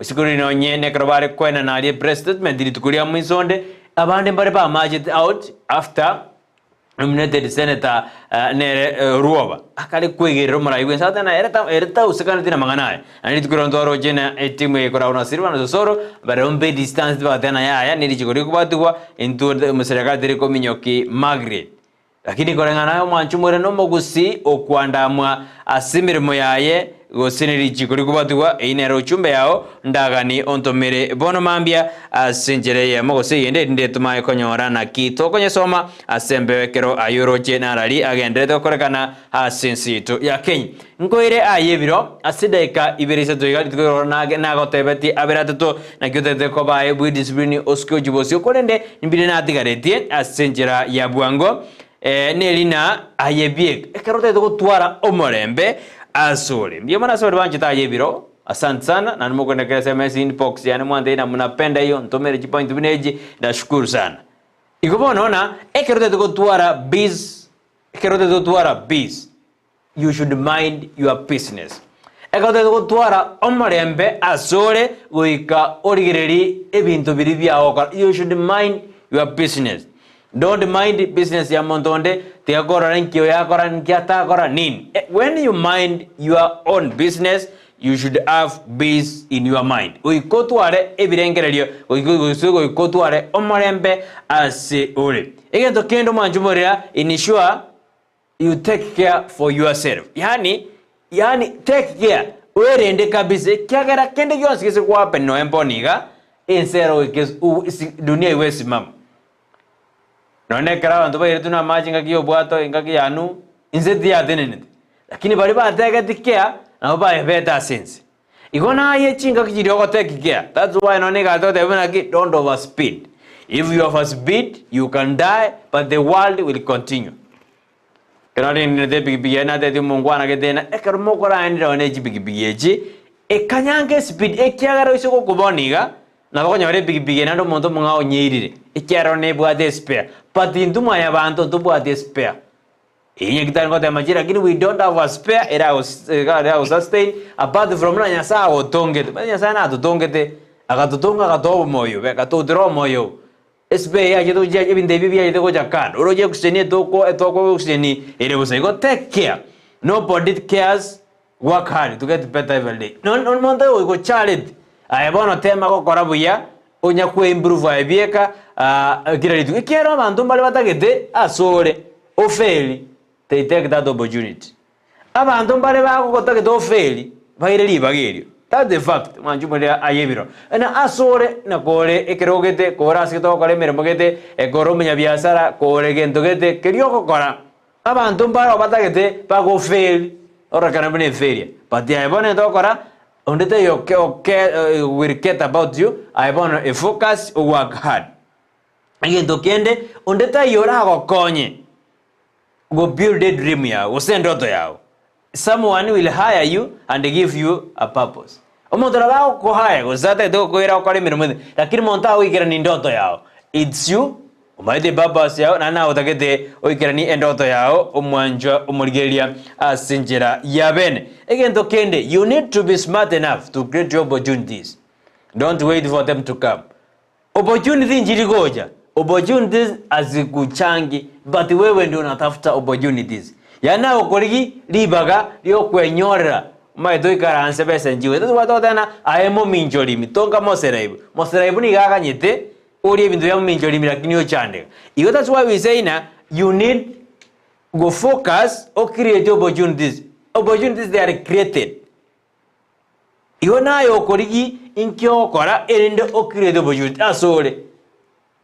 Isiko riria nonye nekero bare koenana aria press statement rituko ria moiso onde, abande mbare bamachete out after Nominated senator nere Rwoba akare kwegerera omorai bwense agateba na ere ere tausekaneti na mang'ana aya. Naende rituko riria ntwaroche na etimu eye ekoragwa na Silvanus Osoro bare ombe distance tibagateba na yaya ne richiko rikobwatigwa intwe serikali teri kominyoki Margaret. Lakini koreng'ana aye omwanchi omore na omogusii okwandamwa ase emeremo yaye Gose nerichiko rikobwatigwa, eyio nere ochumbe yao, ndaganie ontomere bono mambia ase enchera eyemo gose eyende, erinde tomaye konyora naki tokonyesoma ase embeo ekero aye oroche narari agendererete gokorekana ase ense yaito ya Kenya. Nkoire aye ebiro ase edaika ibere isato iga rituko igoro nagotebetie abere atato naki otagete koba aye bwediscipline osuke ochie bosio korende mbire natigaretie ase enchera ya bwango Nerina aye bieka, ekero otagete gotwara omorembe asore. Mbuya mono ase baria banchete aye ebiro, asante sana, naende mokondekera SMS inbox yane mwantebie na mnapenda hiyo, ntomere chipoint buna echi, nashukuru sana. Igo bono na ekero otagete gotwara peace, ekero otagete gotwara peace, you should mind your business. Ekero otagete gotwara omorembe asore goika origererie ebinto biria biagokora, you should mind your business. Don't mind business ya monto onde, tiga korora nki oyo akora nki atakora nini. When you mind your own business, you should have peace in your mind. Goika otware ebirengererio, goika gose goika otware omorembe ase ore. Egento kende omwanche omorera, ensure You take care for yourself yaani yaani take care oerende kabisa ekiagera kende gionsi gese gohappen noe mbono iga ense ero goika es u esi dunia igwesimama. Nonye ekero abanto bairetwe na amache engaki ya obwato engaki ya Nuhu, ense tiyatenenete, lakini baria bategeti care nabo bayebete ase ense. Igo naye chingaki chiria ogotake care, that's why nonye egati togoteba buna ki don't over speed, if you over speed you can die but the world will continue. Ekero narendete epikipiki yaye natebetie omongwana gete ng'a ekero mokoraendera nonye ne chipikipiki echi, ekanyange espeed ekiagera oise gokobona iga, nabo okonyora epikipiki eye naende omonto omong'ao onyeirire, ekiagera nebwate espare, but intwe mwanyabanto ntobwati espare. Eyio nyagetari ngotema chi lakini we don't have a spare eragosustain apart from buna Nyasaye agotongete. Omanyete Nyasaye natotongete, agatotonga agatoa obomoyo obe, agatotera omoyo obo. Espare eye yachete gochia ebinto ebi biachete gocha kando, oroche oxygen etoko etoko oxygen ere bosa. Igo take care, nobody cares, work hard to get better every day. Nonye omonto ogocharet, aye bono tema gokora buya, onya kwe improve aye bieka kera rituko. Ekiagera abanto mbare batagete asore ofeli, they take that opportunity. Abanto mbare bagogotagete ofeli, baire ribaga erio. That's the fact, mwanche omorere aye ebiro. Na asore nakore ekerogo gete, kore ase gete ogokora emeremo gete, kore omonyabiasara, kore gento gete, keria ogokora, abanto mbare batagete bagofeli, ororekane buna efailure. But aye bono egento ogokora, onde taiyo oke oke will care about you, aye bono efocus owork hard. Egento kende, onde taiyo oragokonye go build edream yago gose endoto yago. Someone will hire you and give you a purpose. Omonto nabo agokohire gose atagete gokoira gokora emeremo ende, lakini monto agoikerania endoto yao. It's you omanyete epurpose yao naende naye otagete oikeranie endoto yao omwanchwa omorigereria ase enchera ya bene. Egento kende, you need to be smart enough to create your opportunities. Don't wait for them to come. Opportunity nchiri gocha, opportunities hazikuchangi but wewe ndio unatafuta opportunities. Yaani naye okorigi ribaga riokwenyorera Omanyete oikaranse besa nchigocha. Totobwate goteba ng'a aye mominchorimi, tonka moseraibu. Moseraibu nigo aganyete orie ebinto bia mominchorimi lakini ochandeka. Igo that's why we say ng'a you need go focus o create opportunities. Opportunities they are created. Igo naye okorigia inki ogokora erinde o create opportunity asore.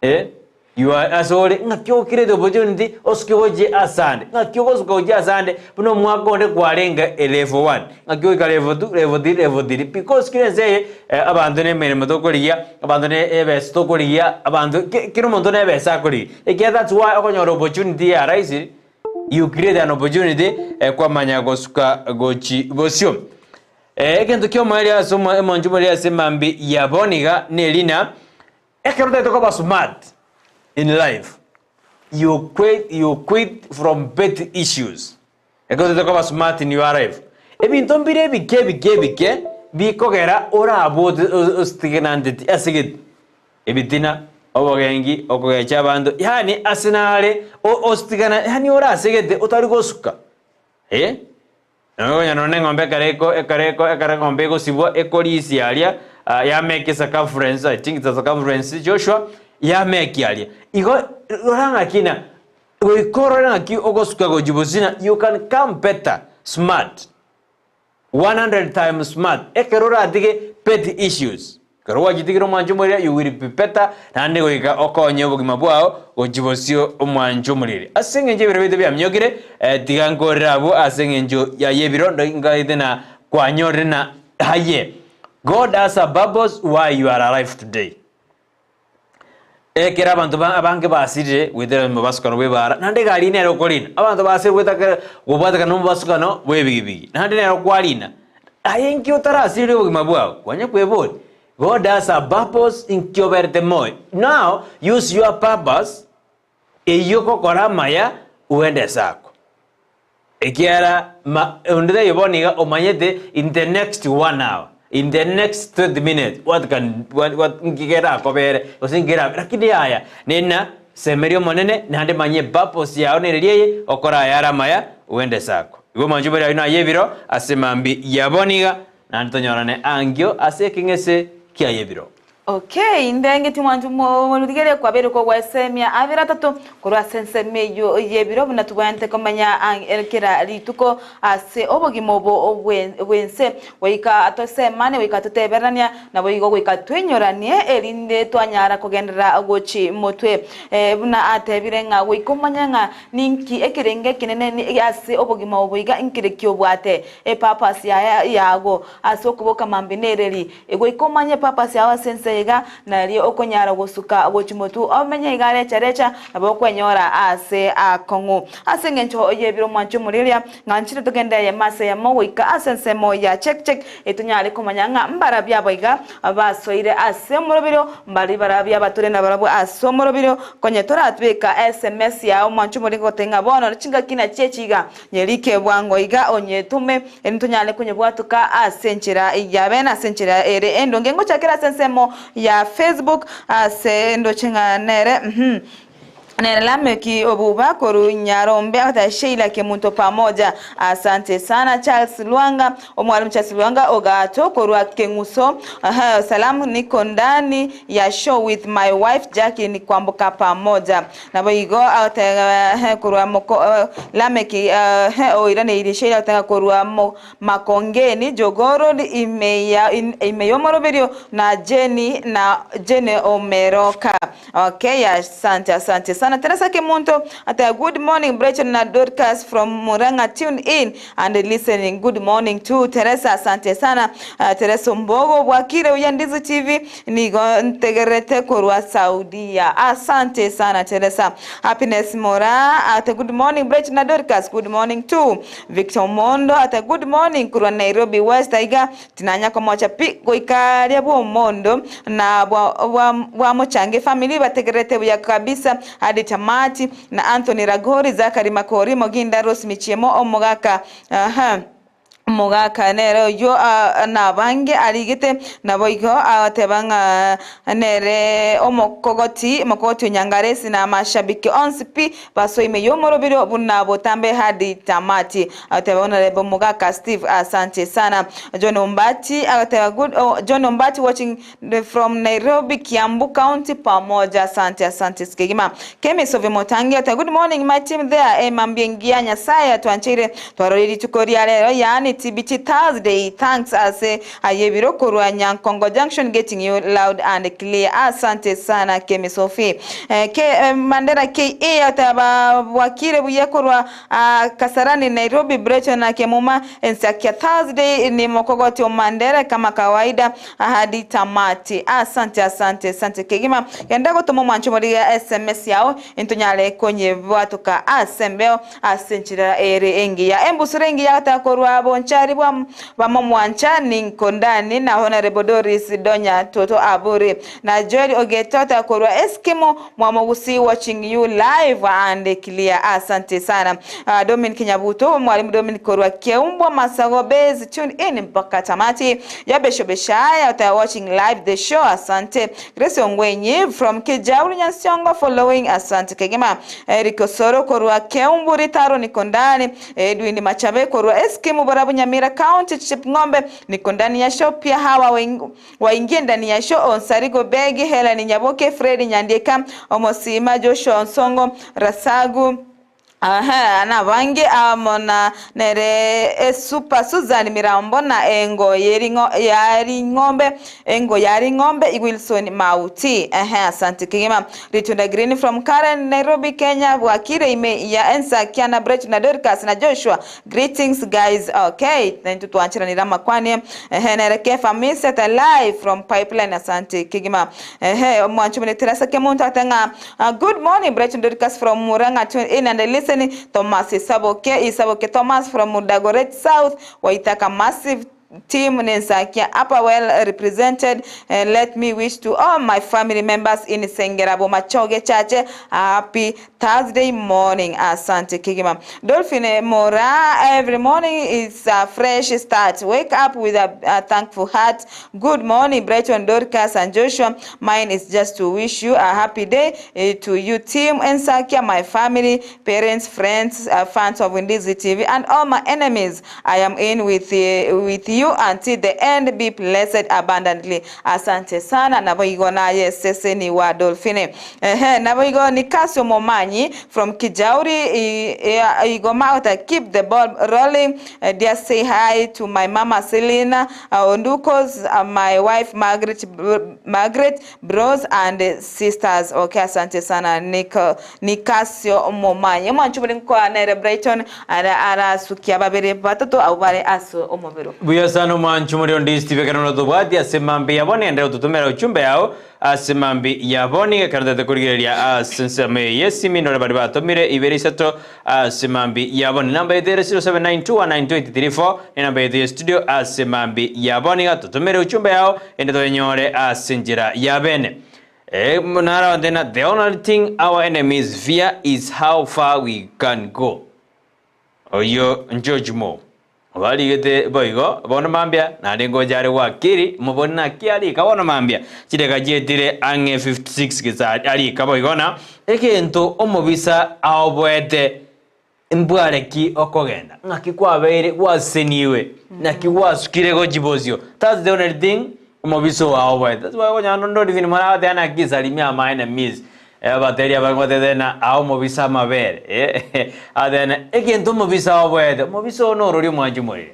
Eh, you are ase ore ng'aki okirete opportunity osuke gochia asande, ng'aki ogosuka gochia asande buna omwaka onde kwarenge e level one, ng'aki ogoika level two, level three, level three because kera ense eye eh, abanto na emeremo tokorigia, abanto na ebesa tokorigia, abanto ke kera omonto na ebesa akorigia. Ekiagera that's why okonyora opportunity ya rahisi, you create an opportunity eh, kwamanya gosuka gochi bosio. Egento kia omoerio ase omo omonchwa omoerio ase emambi ya bono iga neri ng'a. Ekero otagete koba smart in life, you quit, you quit from petty issues. Ekero otagete koba smart in your life, ebinto mbire ebike ebike ebike bikogera orabwo ote- o- ositigenanteti ase gete. Ebitina, obogengi, okogecha abanto, yaani ase nare o- ositigana yaani ore ase gete otari gosuka eh. Nonya nonya eng'ombe ekero eko ekero eko ekero eng'ombe egosibwa ekorisia aria ah, yameke circumference, I think it's a circumference Joshua, yameki aria. Igo rora ng'aki na goika orore ng'aki ogosuka gochia bosio na you can come better smart, 100 times smart ekero oratige petty issues. Ekero gwachitigire omwancho omoriri you will be better naende goika okonye obogima bwao gochia bosio omwancho omoriri. Ase eng'encho ebiro biaito biamiokire eh, tiga nkorere abwo ase eng'encho ya y'ebiro ndo nkaete na kwanyorire na aye God has a purpose why you are alive today. Ekero abanto ba abange basirire goetera omobasukano bw'ebaara, naende egari nere okorina. Abanto basirire goeta kere kobwatekana nomobasukano bw'ebigibigi, naende nere okwarina. Aye inki otarasirire obogima bwao? Kwanya kweboria, God has a purpose inki oberete moyo. Now use your purpose eyio gokora amaya ogende ase ako. Ekiagera ma onde taiyo bono iga omanyete in the next one hour, in the next 20 minutes, what can what what nki kerakobere gose nki kerabe lakini yaya nena semeria omonene naende manya epurpose yao nereri eye okore ayare amaya ogende ase ako. Igo omonche bore ayio naye ebiro ase mambia ya bono iga naende tonyorane ankio ase ekeng'ese kiaye ebiro. Okay, ndengeti mwancho morigereria kwabeire kogwesemia abere atato korwa ase ensemo eyio y'ebiro buna tobwenerete komenya kera rituko ase obogima obo bw'ense. Goika tosemane, goika totebererania, naboigo goika twenyoranie erinde twanyara kogenderera gochi motwe. Buna atebire ng'a goika omanye ng'a ninki ekerengo ekenene ase obogima obo iga nkere ki obwate, epurpose yaye yago ase okoboka mambia nereri. Goika omanye purpose yao ase ense iga, nario okonyara gosuka gochia motwe omenye iga recha recha, nabo okwenyora aase akong'u. Ase engencho y'ebiro mwanche omoriria, ng'a nchire togende eyemo ase eyemo goika ase ensemo ya check check, etonyare komanya ng'a mbarabwo aba iga basoire ase omoroberio, mbari barabwo abatore nabarabwo ase omoroberio, konye toratweka sms yao mwanche omoriria goteba ng'a bono chingaki nachio echi iga, Nyerike bwango iga onyetome, erinde tonyare konyebwatoka ase enchera ya bene ase enchera ere endonge. Ngochakera ase ensemo ya Facebook ase ndoche ng'a nere uhum nere Lameki Obuba korwa Nyarombe agoteba Sheila Kemunto pamoja. Asante sana Charles Lwanga, omwalimu Charles Lwanga Ogato korwa Keng'uso ehe salamu niko ndani ya show with my wife Jacqueline Kwamboka pamoja. Naboigo agoteba korwa moko Lameki oiraneirie Sheila agoteba korwa Makongeni Jogoo Road ime ya ime y'omoroberio na Jane na Jane Omeroka. Okay, asante asante sana Teresa Kemunto ateba good morning Brechon na Dorcas from Murang'a tune in and listening good morning to Teresa asante sana Teresa Ombogo bwakire buya Ndizi TV Nigo ntegererete korwa Saudia. Asante sana Teresa. Happiness Moraa ate good morning Bright na Dorcas good morning too. Victor Omondo ate good morning korwa Nairobi West aiga tinanya komocha pi goika aria bwa Omondo na bwa bwa bwa Mochange family bategererete buya kabisa hadi tamati na Anthony Ragori Zachary Makori Moginda Rose Michiemo omogaka aha. Omogaka nere oyio nabange arigete, naboigo agoteba ng'a nere omokogoti, omokogoti o Nyangaresi na amashabiki onsi pi basoe ime y'omoroberio buna botambe hadi tamati. Agoteba Honourable Omogaka Steve asante sana. John Ombati agoteba good oh, John Ombati watching from Nairobi Kiambu County pamoja asante asante kegima. Kemi Sophie Motangi agoteba good morning my team there emambia engiya Nyasaye atwancheire Twarorire rituko ria rero yaani TBT Thursday thanks ase ayebiro korwa Nyankongo Junction getting you loud and clear asante sana Kemi Sophie eh, ke, eh, Mandera KE oteba bwakire buya korwa ah, Kasarani Nairobi Breton na Kemuma ensakia Thursday ni mokogoti o Mandera kama kawaida Ahadi tamati. Asante asante asante kegima. Genda gotoma omwancho morigia SMS yao intonyare konyebwatoka ase embeo ase enchera ere engiya. Embusuro engiya gotaka korwa bonchari bwa bamomwancha ninko ndani na Honorable Doris Donya Toto Aburi na Joel Ogeto gotaka korwa Eskimo mwa Mogusii watching you live and clear. Asante sana. Uh, Dominic Nyabuto mwalimu Dominic korwa Keumbwa Masago Base tune in mpaka tamati. Yabesho Beshaya uta watching live the show. Asante. Grace Ongwenyi from Kijauri Nyansiongo following. Asante kegima. Eric Osoro korwa Keumburi Taro niko ndani. Edwin Machabe korwa Eskimo Borabu Nyamira County Chipng'ombe niko ndani ya show pia hawa waingie ndani ya show. Onsarigo Begi Helen Nyaboke Fred Nyandieka Omosima Joshua Onsongo Rasagu Aha, nabange amo na nere esupa Susan Mirambo na engo yeringo yari ng'ombe engo yari ng'ombe Wilson Mauti. Aha, asante kigima. Ritunda Green from Karen Nairobi Kenya Bwakire ime ya Ensa Kiana Brech na Dorcas na Joshua. Greetings guys. Okay, then tutwanchiranira makwani. Ehe, nere Kefa Miset live from Pipeline asante kigima. Ehe, mwanchu mene Teresa Kemuntu atenga good morning Brech and Dorcas from Murang'a tune in and listen Thomas Isaboke Isaboke Thomas from Dagoret South Waitaka massive team Nensakia upper well represented. And let me wish to all my family members in Sengerabo Machoge Church a happy Thursday morning. Asante kigima. Dolphin Mora, every morning is a fresh start. Wake up with a thankful heart. Good morning, Brighton, Dorcas and Joshua. Mine is just to wish you a happy day to you team Ensakia, my family, parents, friends, fans of Ndizi TV and all my enemies. I am in with you until the end. Be blessed abundantly. Asante sana. Naboigo naye sese ni wa Dolphine. Ehe, naboigo ni Kasio Momanyi from Kijauri Igoma. Keep the ball rolling. Dear, say hi to my mama Selena Ondukos, my wife Margaret, Margaret, bros and sisters. Okay, asante sana Nico Nikasio Momanyi. Mwanchubuli nkwa nere Brighton ara ara sukia babere batatu au bare aso omobero. Buya sana mwanchu muri Ndizi TV kana tubwati asemambi yabone endera tutumira uchumbe yao asemambi yabone kana tete kurigereria asensame yesimi ndore bari batomire ibere isato asemambi yabone namba yetu 0792192834 ni namba yetu ya studio asemambi yabone tutumire uchumbe yao ende toyenyore asenjira yabene. Munara ndena the only thing our enemies fear is how far we can go. Oyo George Mo baligete boigo bono mambia nari ngojare wakiri mubona kiari kabono mambia chireka chietire ang'e 56 gesa arika boigo na egento omobisa aoboete mbwareki okogenda ng'aki kwabeire gwaseniwe naki gwasukire gochibosio. That's the only thing omobisa aoboete. That's why onyano ndori vini mara ana kisalimia my enemies abateria bagotethena ao mobisa amabere athena egento omobisa aoboete omobisa oyo norori omwanchi morire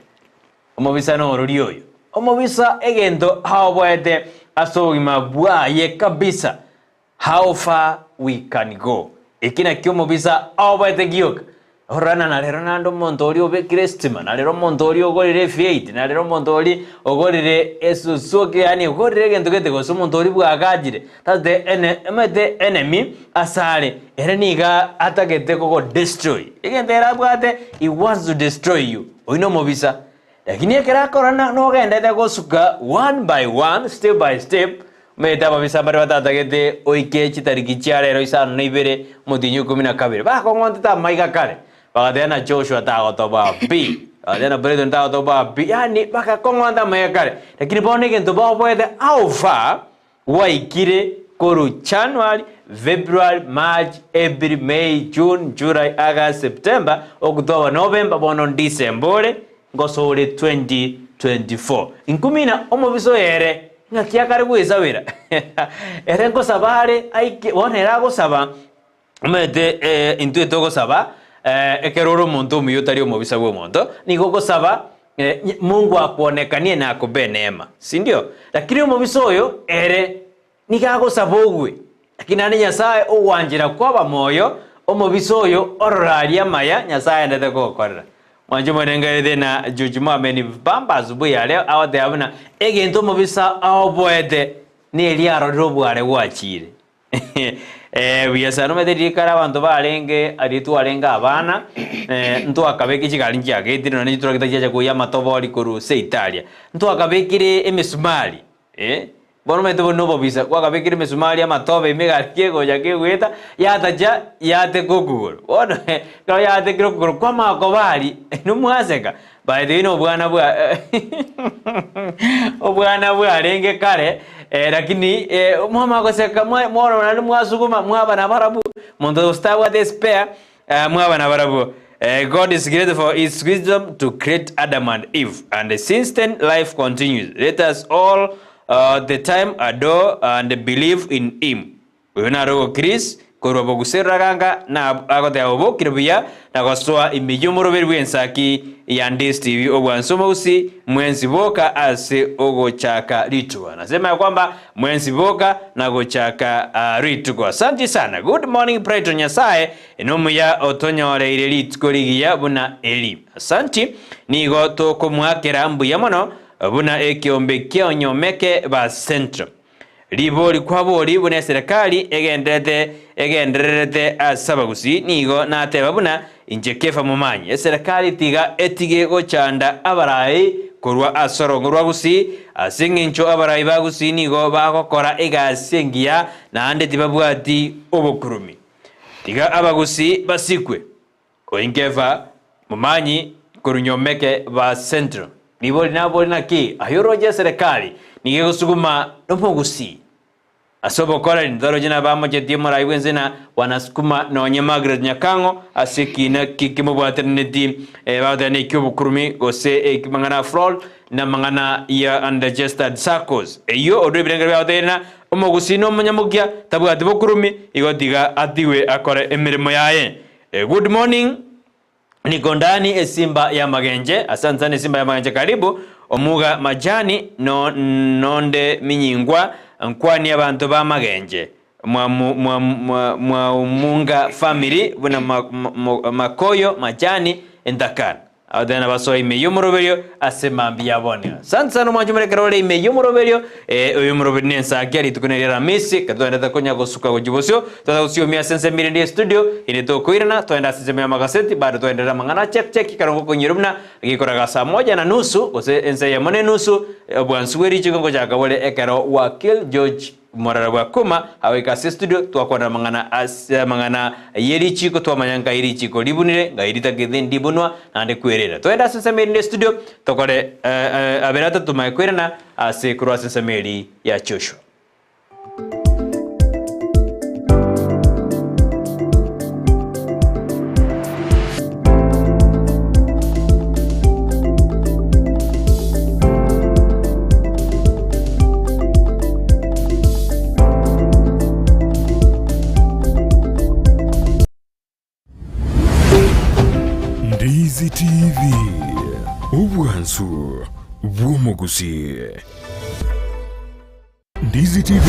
omobisa norori oyo omobisa egento aoboete ase obogima bwaye kabisa how far we can go eki nakio omobisa aoboete gioka orana narero nande omonto oria obekire estima narero omonto oria ogorire F8 narero omonto oria ogorire esusuki yani ogorire egento gete gose omonto oria bwagachire. That's the emete enemy asare ere niga atagete kogo destroy egento ere abwate he wants to destroy you oino omobisa lakini ekero akora nogendete gosuka one by one step by step mete ababisa mbare batatagete oike chitariki chia rero isano na ibere motinyi ikumi na kabere bakong'ontete amaiga kare bagateba na Joshua tagotoba b Tena Brighton tagotoboa pi, yaani bagakong'onta amaiga kare. Lakini bono egento baoboete how far gwaikire korwa January, February, March, April, May, June, July, August, September, October, November, bono December ore, ngosore 2024. Inkumina omobisa oyo ere, ng'aki akare goesabera? Ere nkosaba are aike, bono ere agosaba, Omanyete eh, intwe togosaba eh, ekero ore omonto omuya otari omobisa bw'omonto, nigo ogosaba eh, nye- Mungu akwonekanie na akobe neema, sindio? Lakini omobisa oyo ere nigo agosaba ogwe, lakini naende Nyasaye ogwanchera kwaba moyo, omobisa oyo orora aria amaya Nyasaye aendete gokorera. Mwanche omoreng'erete na George Mohameni Bamba asubuhi ya leo agoteba buna egento omobisa aoboete neria arorire obware bwachire. Eh, buya sana omanyete riria kare abanto barenge aria twarenge abana, eh, ntwakabeka chigari nchiagetire nonye chiturakita chiacha koiyia amatobori korwa seito aria. Ntwakabekire emesumari, eh, bono omanyete bono na obobisa, kwakabekire emesumari amatobe ime egari kegocha kegoeta, yatacha yateka okogoro. Bono ekero yatekire okogoro kwamanya koba aria, nomwaseka, by the way na obwana bwa obwana bwarenge kare, eh, lakini eh, mwamanya goseka mwa- mwarora naende mwasuguma mwaba nabarabwo, monto gose tabwate espare, eh, mwaba nabarabwo. Eh, God is great for his wisdom to create Adam and Eve, and since then life continues. Let us all uh, the time adore and believe in him. Oyo nare ogokiris korwa boguserera ganga na agoteba obokire buya na gosoa ime y'omoroberi bw'ensaki ya Ndisi TV obwansu omogusii mwensi boka ase ogochaka rituko. Nasema ya kwamba mwensi boka na gochaka uh, rituko. Asante sana. Good morning Brighton Nyasaye nomuya otonyoreire rituko rigiya buna eri. Asanti nigo tokomwakera mbuya mono buna ekiombe kionyomeke ba Central. Ribori kwabori buna eserekari egenderete egendererete ase abagusii nigo nateba buna inche Kefa Momanyi eserekari tiga etige gochanda abarai korwa ase orongo rwa Gusii ase eng'encho abarai ba Gusii nigo bagokora egasi engiya naende tibabwati obokurumi. Tiga abagusii basikwe. Oinkefa Momanyi korwa Nyomeke ba Central. Ribori nabori naki aye oroche eserekari nigo egosuguma nomogusii ase obokoreri ntoroche nabamochetie omorai bwense na wanasukuma nonye Margaret Nyakang'o ase ekina ki kimobwateraneti bagoteba neki obokurumi gose eki mang'ana a fraud na amang'ana ya unregistered saccos eyio orure ebirengero biagoteire na omogusii nomonyamokia tabwati bokurumi igo tiga atigwe akore emeremo yaye Good morning Niko ndani esimba ya magenche asante sana esimba ya magenche karibu omuga majani no nonde minyingwa nkwani abanto ba magenche mwa mwa mwa mwaomunga family buna ma, ma, makoyo majani entakana Abatene nabasoe ime y'omoroberio ase mambia ya bono. Asante sana omwanchi omore ekero ore ime y'omoroberio, eh, oyo omoroberi nensakia rituko neria Aramisi, ekero twaendete konya gosuka gochia bosio, twaenda gosiomia ase ensemo erinde y'estudio, ere tokoirana, twaenda ase ensemo y'amagaseti, bado twaenderera amang'ana check check ekero ngokonyora buna gekoraga saa moja na nusu, gose ensa eyemo na enusu, obwansu bwe richiko ngochaka bore ekero Wakil George Morara bwa Kuma agoika ase estudio twakwanera amang'ana ase amang'ana ye richiko twamanya nkai richiko ribunire ngai ritagete ndibunwa naende kwerera. Twende ase ensemo erinde estudio tokore abere atato tomaye kwerana ase korwa ase ensemo eri ya Joshua. Ndizi TV, obwansu bw'omogusii. Ndizi TV,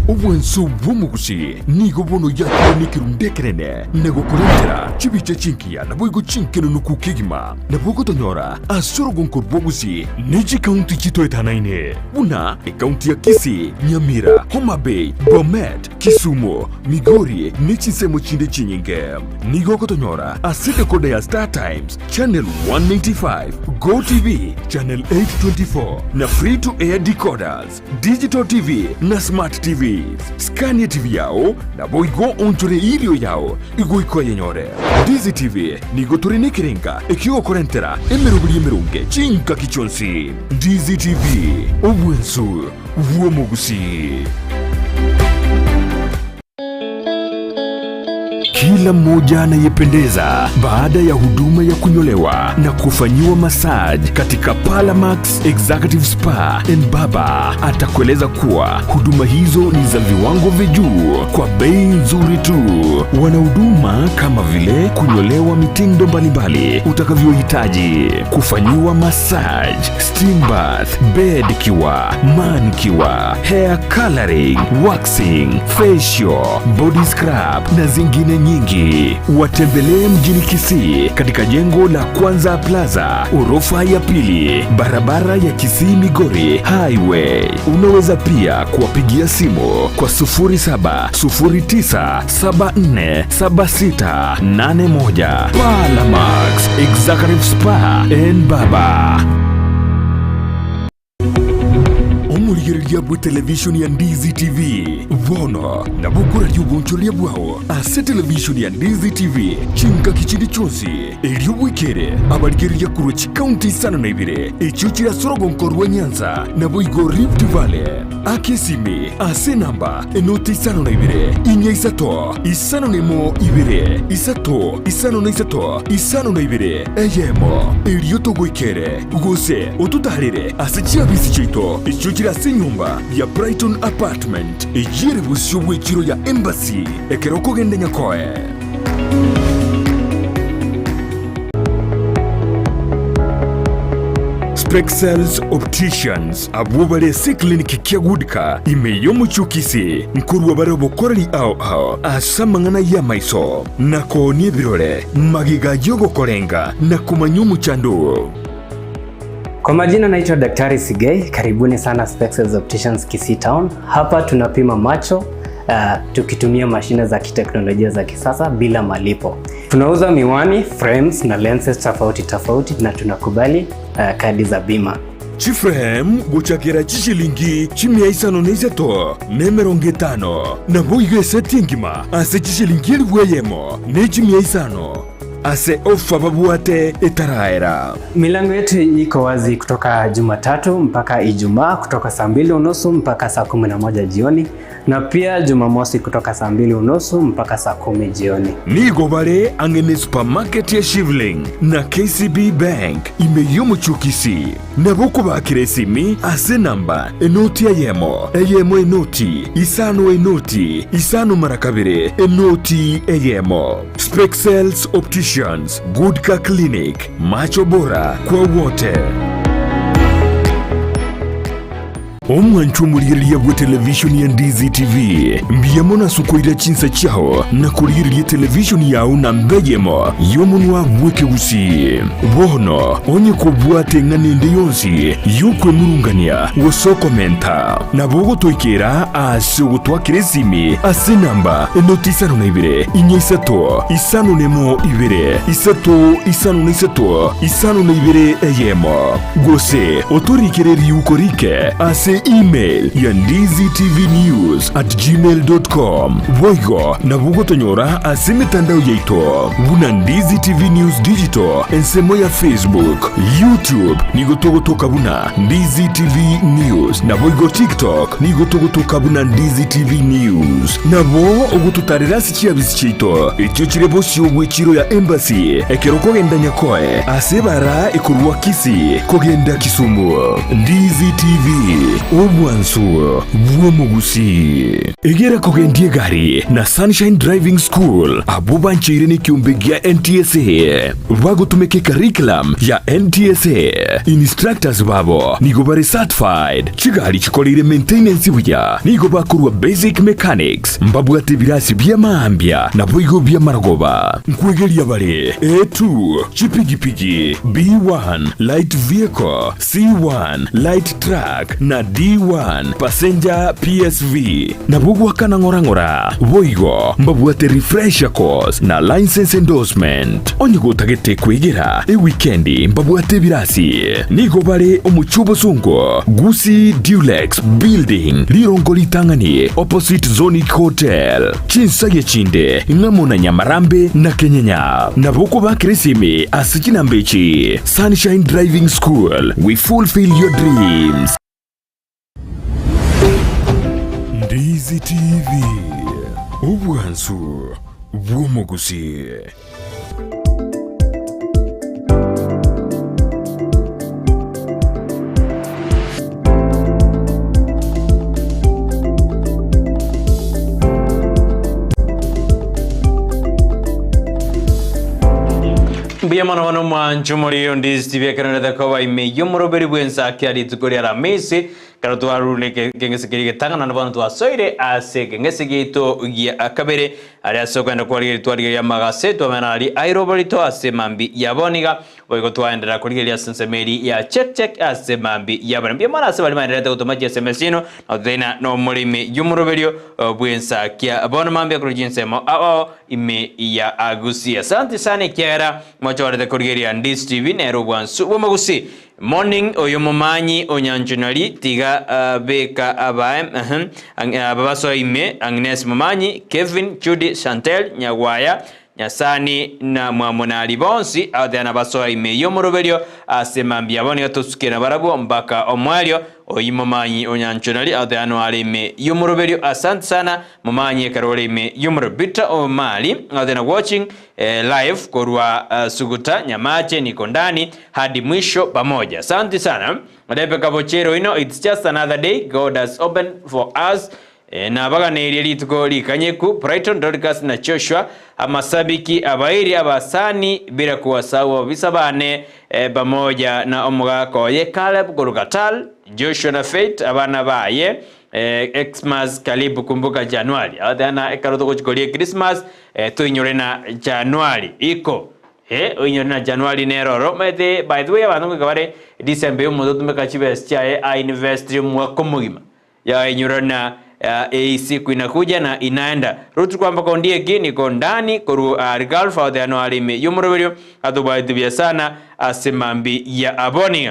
obwansu bw'omogusii nigo bono yakire nekerundu ekenene na gokorentera chibicha chingiya naboigo chinkenunuku kegima. Nabo ogotonyora ase orogonko rw'ogusii ne chikaunti chitoetanaine buna ekaunti ya Kisii, Nyamira, Homa Bay, Bomet, Kisumu, Migori ne chinsemo chinde chinyinge. Nigo ogotonyora ase decoder ya Star Times, Channel 195, Go TV, Channel 824 na Free to Air decoders. Digital TV. na Smart TVs. Skania etibi yao, naboigo oonchore erio yao goika oyenyore. Ndizi TV nigo tore nekerenga ekiogokorentera emeroberi emeronge chingaki chionsi. Ndizi TV, obwensu bw'omogusii. Kila mmoja anayependeza baada ya huduma ya kunyolewa na kufanyiwa massage katika Palamax Executive Spa and Baba atakueleza kuwa huduma hizo ni za viwango vya juu kwa bei nzuri tu. Wana huduma kama vile kunyolewa mitindo mbalimbali utakavyohitaji, kufanyiwa massage, steam bath, bed cure, manicure, hair coloring, waxing, facial, body scrub na zingine nyingi. Watembelee mjini Kisii katika jengo la Kwanza Plaza, orofa ya pili, barabara ya Kisii Migori Highway. Unaweza pia kuwapigia simu kwa 0709747681. Palamax Executive Spa and Baba. Omorigereria bwe televishoni ya Ndizi TV bono nabo okoraria obonchoreria bwao ase televishoni ya Ndizi TV chingaki chinde chionsi erio bwekere abarigereria korwa chikaunti isano na ibere echio chire ase orogonko rwa Nyanza naboigo Rift Valley. Aka esimi ase enamba enoti isano na ibere inya isato isano na emo ibere isato isano na isato isano na ibere eyemo erio togoikere gose ototarere ase chiabisi chiaito echio chire ase enyomba ya Brighton Apartment eyio ere bosio bw'echiro ya Embassy ekero okogenda Nyakoe. Spexels Opticians abwo bare ase eclinic kia Goodcar ime y'omochie o Kisii nkorua bare obokoreri ao ao ase amang'ana y'amaiso na koonia ebirore magega y'ogokorenga na komanya omochando oo. Kwa majina naitwa Daktari Sigei, karibuni sana Spexels Opticians Kisii Town. Hapa tunapima macho uh, tukitumia mashine za kiteknolojia za kisasa bila malipo. Tunauza miwani, frames na lenses tofauti tofauti na tunakubali uh, kadi za bima. Chiframe gochakera chishilingi chimia isano na isato na emerongo etano, naboigo eseti engima ase chishilingi elifu eyemo ne chimia isano ase ofa babwate etaraera. Milango yetu iko wazi kutoka Jumatatu mpaka Ijumaa kutoka saa mbili unusu mpaka saa 11 jioni na pia Jumamosi kutoka saa mbili unusu mpaka saa 10 jioni. Nigo bare ang'e ne supermarket ya Shivling na KCB Bank ime y'omochie o Kisii. Nabo okobakera esimi ase enamba enoti eyemo, eyemo enoti, isano enoti, isano mara kabere, enoti eyemo. Spexels Opticians, Good Car Clinic, macho bora kwa wote. Omwanchwa omorigereria bwe televishoni ya Ndizi TV, mbuya mono ase okoira chinsa chiao na korigereria televishoni yao namba eyemo y'omonwa bw'ekegusii. Bono onye kobwate eng'ana ende yonsi y'okwemurungania gose okomenta, nabo ogotoikera ase ogotwakera esimi ase enamba enoti isano na ibere inya isato isano na emo ibere isato isano na isato isano na ibere eyemo. Gose otorikere riuko rike ase email ya ndizitvnews@gmail.com. Boigo nabo ogotonyora ase emetandao yaito buna Ndizi TV News Digital ensemo ya Facebook, YouTube nigo togotoka buna Ndizi TV News naboigo TikTok nigo togotoka buna Ndizi TV News. Nabo ogototarera ase chiabisi chiaito echio chire bosio bw'echiro ya Embassy ekero okogenda Nyakoe ase ebara ekorwa Kisii kogenda Kisumu. Ndizi TV, obwansu bw'omogusii. Egera kogendia egari na Sunshine Driving School abwo bancheire nekiombe gia NTSA bagotumeka ecurriculum ya NTSA. Instructors babo nigo bare certified, chigari chikoreire maintenance buya, nigo bakorwa basic mechanics, mbabwate ebirasi bi'amaambia naboigo bi'amarogoba. Nkwegeria bare A2, chipigipigi, B1, light vehicle, C1, light truck, na. D1 Passenger PSV nabo goakana ng'ora ng'ora. Boigo mbabwate refresher course na licence endorsement. Onye gotagete kwegera ewikendi mbabwate ebirasi. Nigo bare omochie obosongo Gusii Dulux Building rirongo ritang'ani opposite Zonic Hotel. Chinsagia chinde ng'amo na Nyamarambe na Kenyenya. Nabo okobakera esimi ase chinamba echi, Sunshine Driving School, we fulfill your dreams. Ndizi TV, obwansu bw'omogusii. Mbuya mono bono mwancho mori Ondizi TV ekerenete koba ime y'omoroberi bw'ensaki ya rituko ria Aramisi Ekero twarure ekeng'ese keria getang'ana, na bono twasoire ase ekeng'ese giaito gia kabere, aria ase okogenda kwarigereria twarigereria amagase, twamenya aria airobo rito ase mambia ya bono iga, boigo twaenderera korigereria ase ensemo eria ya check check ase mambia ya bono. Mbuya mono ase baria baendererete gotoma chieseme chiaino, na gototeina nomoremi y'omoroberio bw'ensakia bono mambia korwa chinsemo ao ao ime ya Gusii. Asante sana ekiagera mochorete korigereria Ndisi TV nere obwansu bw'omogusii. Morning oyo momanyi onyanchonari tiga beka abae aba basoe ime Agnes Momanyi, Kevin, Judy, Chantel, Nyagwaya, Nyasani na Mwamonari bonsi abateana basoe ime y'omoroberio ase mambia bono iga tosuke nabarabwo mpaka omoerio oyi Momanyi onyanchonari abateana are ime y'omoroberio asante sana Momanyi ekero ore ime y'omorero Peter Omari abateana watching Live korwa Suguta Nyamache niko ndani hadi mwisho pamoja. Asante sana Rebecca Bochero oino it's just another day God has opened for us. Nabaganeirie rituko rikanyeku Brighton Dorcas na Joshua amasabiki abairi abasani bila kuwasahau ababisa bane pamoja na omogaka oye Caleb korwa Qatar Joshua na Faith abana baye Xmas karibu kumbuka January abateana ekero togochi koria Christmas Toinyore na January iko eh oinyore na January nere oro omanyete by the way abanto ngoika bare December omonto otumeka chibesa chiaye a investire omwaka omogima yainyora na hii siku inakuja na inaenda Ruth kwamboka ondieki niko ndani korwa ari Gulf agotebi no are ime yomoroberio atobwateti buya sana ase mambi ya aboni.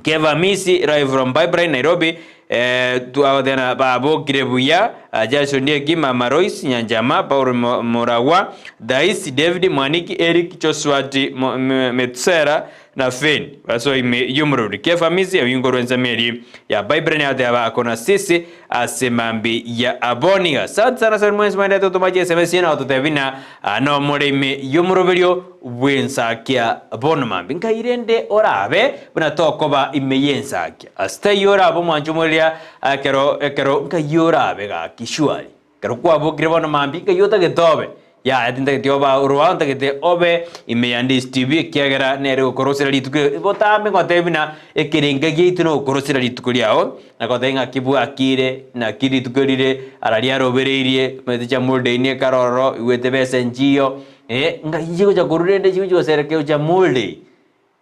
Kev Amisi live from Pipeline Nairobi eh, twagotena babokire buya ah, Jason Ndieki Mama Royce Nyanjama Paul Mo- Muragwa Daisy David Mwaniki Eric Joshua Mo- M- Metsera na Fen baso ime yomorori Kev Amisi ebingo rwensemi eri ya Pipeline ateba akona sisi ase mambi ya aboniga asante sana sana mwensi mwende tutumache SMS yena ototebina no morime yomoroberio bw'ensakia bono mambia. Nkai rende orabe buna tokoba ime y'ensakia. Ase taiyo orabe omwancho omoreria ekero ekero nkai orabe gaki surely. Ekero kwabokire bono mambia nkai otagete obe. Yaya tintageti obe orwao ntagete obe ime ya Ndisi TV ekiagera nere gokorosera rituko eri botambe ngotebie buna ekerenga giaito nogokorosera rituko riao na gotebia ng'aki bwakire naki rituko rire ara riarobereirie omanyete chiamoldeini ekare ororo igwete besa nchiyo Eh, ngaki chigocha korwa rende chigochi goserekea gochia Monday.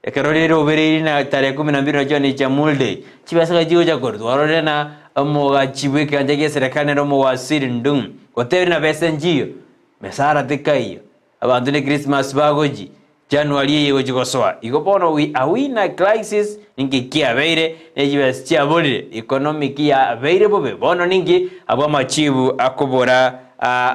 Ekero rire obereire na tarehe kumi na mbili unajua ni cha Monday. Chibesa ngaki chigocha korwa twarorire na omogachi bwa ekegancha gia eserekari nere omowaziri Ndung'u. Gotebire na besa nchiyo, mesara tekaiyo, abanto ne Christmas bagochi, January eye egochi gosoa. Igo bono we are we in a crisis? Ninki kiabeire ne chibesa chiaborire? Economic yabeire bobe. Bono ninki abwo amachibu akobora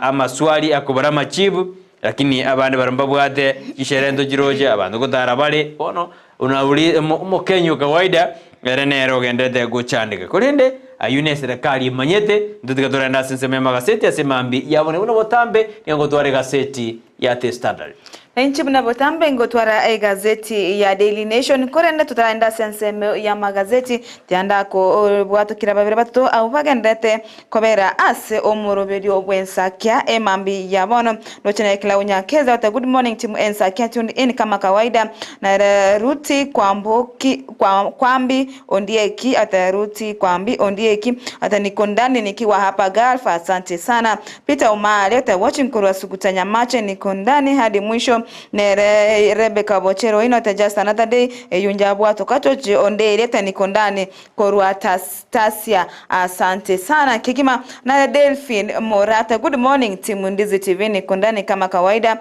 amaswali akobora amachibu lakini abande baria mbabwate chisherehe ntochiroche abanto gotara bare bono unauri omokenya o kawaida ere nere ogenderete gochandeka korende ayio ne eserekari emanyete ntotiga torende ase ensemo y'amagaseti ase mambia yabo buna botambe nigo ngotwara egaseti ya The Standard. Na inche buna botambe ngotwara egazeti ya Daily Nation, korende totaragenda ase ensemo y'amagazeti, tianda kobwatokera babere batato abwo bagenderete kobera ase omoroberio bw'ensakia emambia ya bono. Ndoche naye Clau Nyakeza ote good morning team Ensakia tuned in kama kawaida. Nere Ruti Kwamboki kwa, Kwambi Ondieki ate Ruti Kwambi Ondieki ate niko ndani nikiwa hapa Gulf asante sana. Peter Omari ate watching korwa Suguta Nyamache niko ndani hadi mwisho. Nere Rebecca Bochere oinote Just Another Day, eyio njabwatoka George onde erieta Niko Ndani korwa Tasia asante sana kegima. Nare Delphine Morata good morning team Ndizi TV Niko Ndani kama kawaida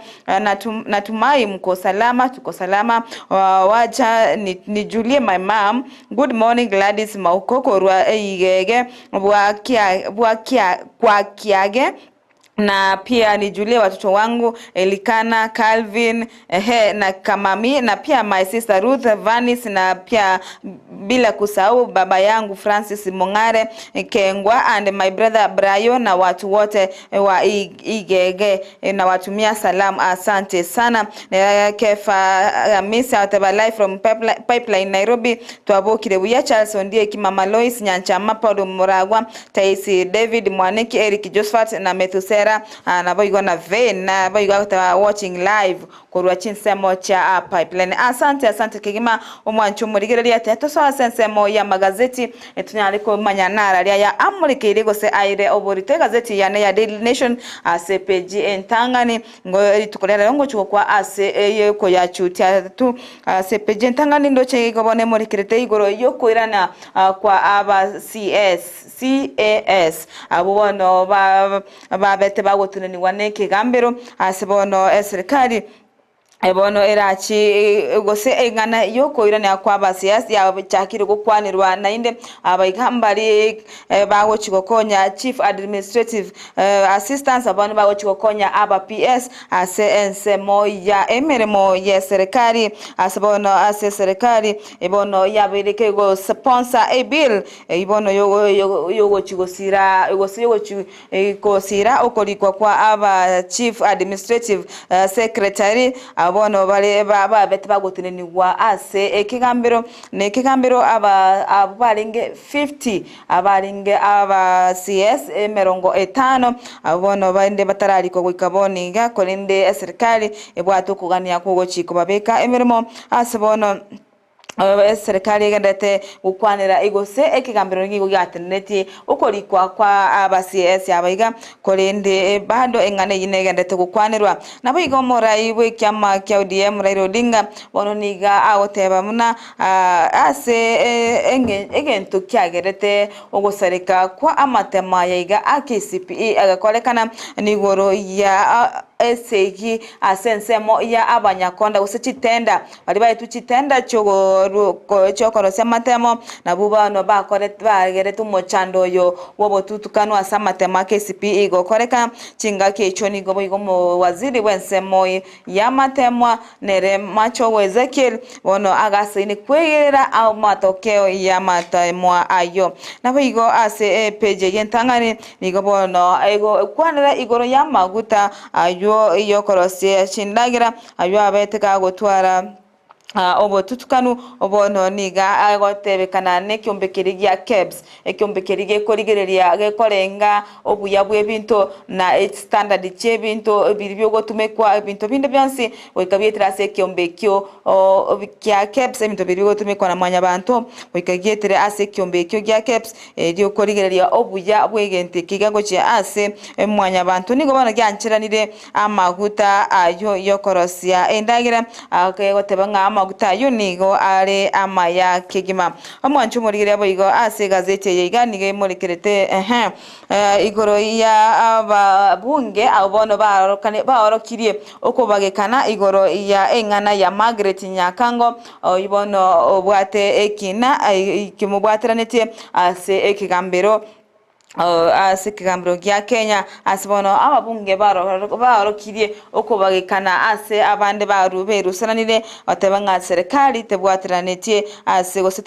natumai mko salama tuko salama wacha nijulie my mom good morning Gladys Mauko korwa Eigege bwa kiage na pia nijulie watoto wangu Elikana, Calvin, ehe, na Kamami na pia my sister Ruth Vanis na pia bila kusahau baba yangu Francis Mong'are Kengwa and my brother Brayo na watu wote wa Igege na watumia salamu, asante sana. Kefa Hamisi ateba live from Pipeline Nairobi twabokire buya Charles Ondieki Mama Lois Nyanchama Paul Muragwa Taisi David Mwaniki Eric Josephat na Methusera nabo igo na Vein nabo igo watching live korwa chinsemo cha Pipeline. Asante asante kegima omwancho murigereria ate tosoa sensemo ya magazeti etunyare komanya nararia ya amurikeire gose aire oborito egazeti yane ya Daily Nation ase peji entangani ngo rituko rero ngochuko kwa ase eyeko ya chutia tu ase peji entangani ndoche igobone murikirete igoro yokoirana kwa aba CS CAS abo bono babete bagotunaniwa nekegambero ase bono eserikali ebono erachi gose eng'ana yokoirana kwa abasiasi yachakire gokwanirwa nainde abaigambari bagochi gokonya chief administrative assistants abano bagochi gokonya aba PS ase ensemo ya emeremo ya serikali ase bono ase serikali ebono yabereke go sponsor a bill ibono yogochi gosira gose yogochi gosira okorikwa kwa aba chief administrative secretary abono bare babete bagotenenigwa ase ekegambero ne ekegambero aba abarenge 50 abarenge aba CS emerongo etano abono bande batararikwa goika boniga korende eserikali ebwate okogania kogochiko babeka emeremo ase bono serikali egendete gokwanera igose ekegambero nigo giatenenetie okorikwa kwa aba CS abaiga korende bado eng'ana eyio negendete gokwanerwa nabo igo omorai bwa ekiama kia ODM Raila Odinga bono niga agoteba muna ase egento kiagerete ogosareka kwa amatema yaiga a KCPE agakorekana nigoro ya esegi ase ensemo ya abanyakonda gose chitenda bari baetu chitenda chokorosia amatemo nabo bono bagerete omochando oyo bwobotutukano ase amatemo a KCPE gokoreka chingaki echio nigo boigo omowaziri bwa ensemo ya amatemwa nere Machogu Ezekiel bono agasaine kwegerera amatokeo ya amatemwa ayo nabo igo ase epeji eye entang'ani nigo bono egokwanera igoro ya amaguta ayo yokorosia chindagera ayo abete kagotwara obotutukanu obono niga agotebekana nekiombe gia KEBS ekiombe keri gekorigereria gekorenga obuya bwa ebinto na standard chia ebinto biri biogotumekwa ebinto binde bionsi goika bietera ase ekiombe ekio kia KEBS ebinto biri bigotumekwa na mwanyabanto goika gietere ase ekiombe ekio gia KEBS eriokorigereria obuya bwa egento eki gegochia ase mwanyabanto nigo bono giancheranire amaguta ayo yokorosia endagera akegoteba ng'a amaguta ayo nigo are amaya kegima omwancho omorigereria boigo ase egazeti eye iga nigo emorekerete igoro ya ababunge abo bono baorokirie okobagekana igoro ya eng'ana ya Margaret Nyakango oyo bono obwate ekina kimobwateranetie ase ekegambero ase ekegambero gia Kenya ase bono ababunge baorokirie okobagekana ase abande berusananire bateba ng'a serikali tebwateranetie ase gose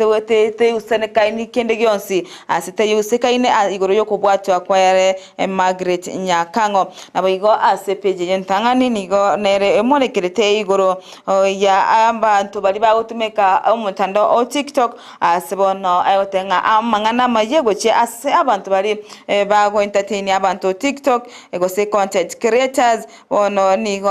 teusanekaini kende gionsi ase teyusekaine igoro yokobwatwa kwere Margaret Nyakango nabo igo ase peji eye entang'ani nigo nere emorekerete igoro ya abanto bari bagotumeka omotandao o TikTok ase bono egoteba ng'a amang'ana amaye gochia ase abanto bari bari bago entertain abanto TikTok gose content creators bono nigo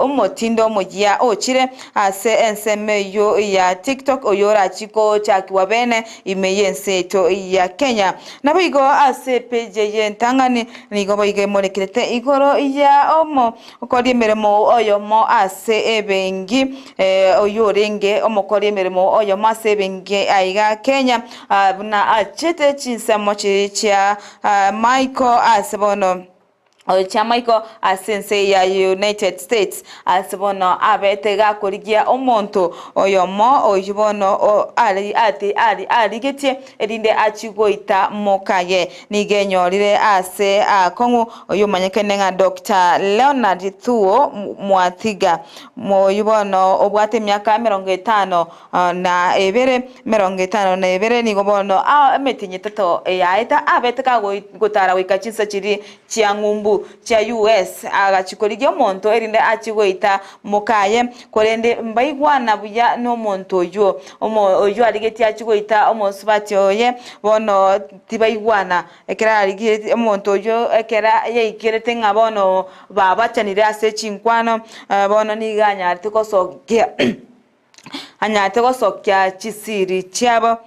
omotindo omoyia ochire ase ensemo eyio ya TikTok oyio orachie gochakigwa bene ime y'ense yaito ya Kenya. Naboigo ase epage eye entang'ani nigo boigo emorekerete igoro ya omokori emeremo oyomo ase ebenki oyio orenge omokori emeremo oyomo ase ebenki aiga Kenya buna achete chinsemo chiria chia Michael ase bono chia Michael ase ense ya United States ase bono abete gakorigia omonto oyomo oyio bono arigetie erinde achie goita mokaye. Nigo enyorire ase aakong'u oyio omanyekene ng'a Doctor Leonard Thuo Mwathiga oyio bono obwate emiaka emerongo etano na ebere, emerongo etano na ebere, nigo bono emetienyi etato yaeta abete kagotara goika chinsa chiria chia ng'umbu chia US agachia korigia omonto erinde achie goita mokaye, korende mbaigwana buya nomonto oyio, oyio arigetie achie goita omosubati oye, bono tibaigwana. Ekero arigetie omonto oyio ekero yaikerete ng'a bono babachanire ase chinkwano, bono nigo anyarete gosokia anyarete gosokia chisiri chiabo.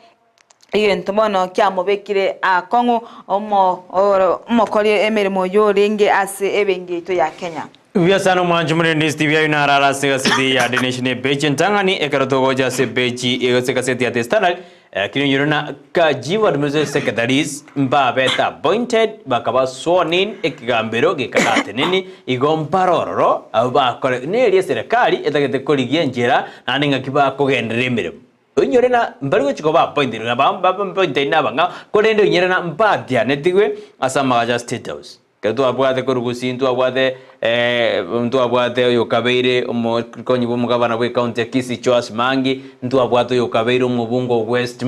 Egento bono kiamobekire akong'u omokori emeremo oyio orenge ase ebenki yaito ya Kenya. Buya sana omwanchi omorende Steve aye narara ase egaseti ya The Nation epeji entang'ani ekero togocha ase epeji ase egaseti ya The Standard lakini onyore na Kajiwa Administrative Secretaries mbabete appointed bakaba sworn in ekegambero gekarateneni igo mbare ororo abwo bakore neri eserekari etagete korigia enchera naende ng'aki bakogenderera emeremo. Oinyore ng'a mbari gochia koba appointed ng'a ba appointed nabang'ao, korende oinyore ng'a mbatianetigwe ase amagacho a State House. Ekero twabwate korwa gusii ntwabwate ntwabwate oyokabeire omokonyi bwa omogabana bwe county ya Kisii Joash Mangi, ntwabwate oyokabeire omobunge o West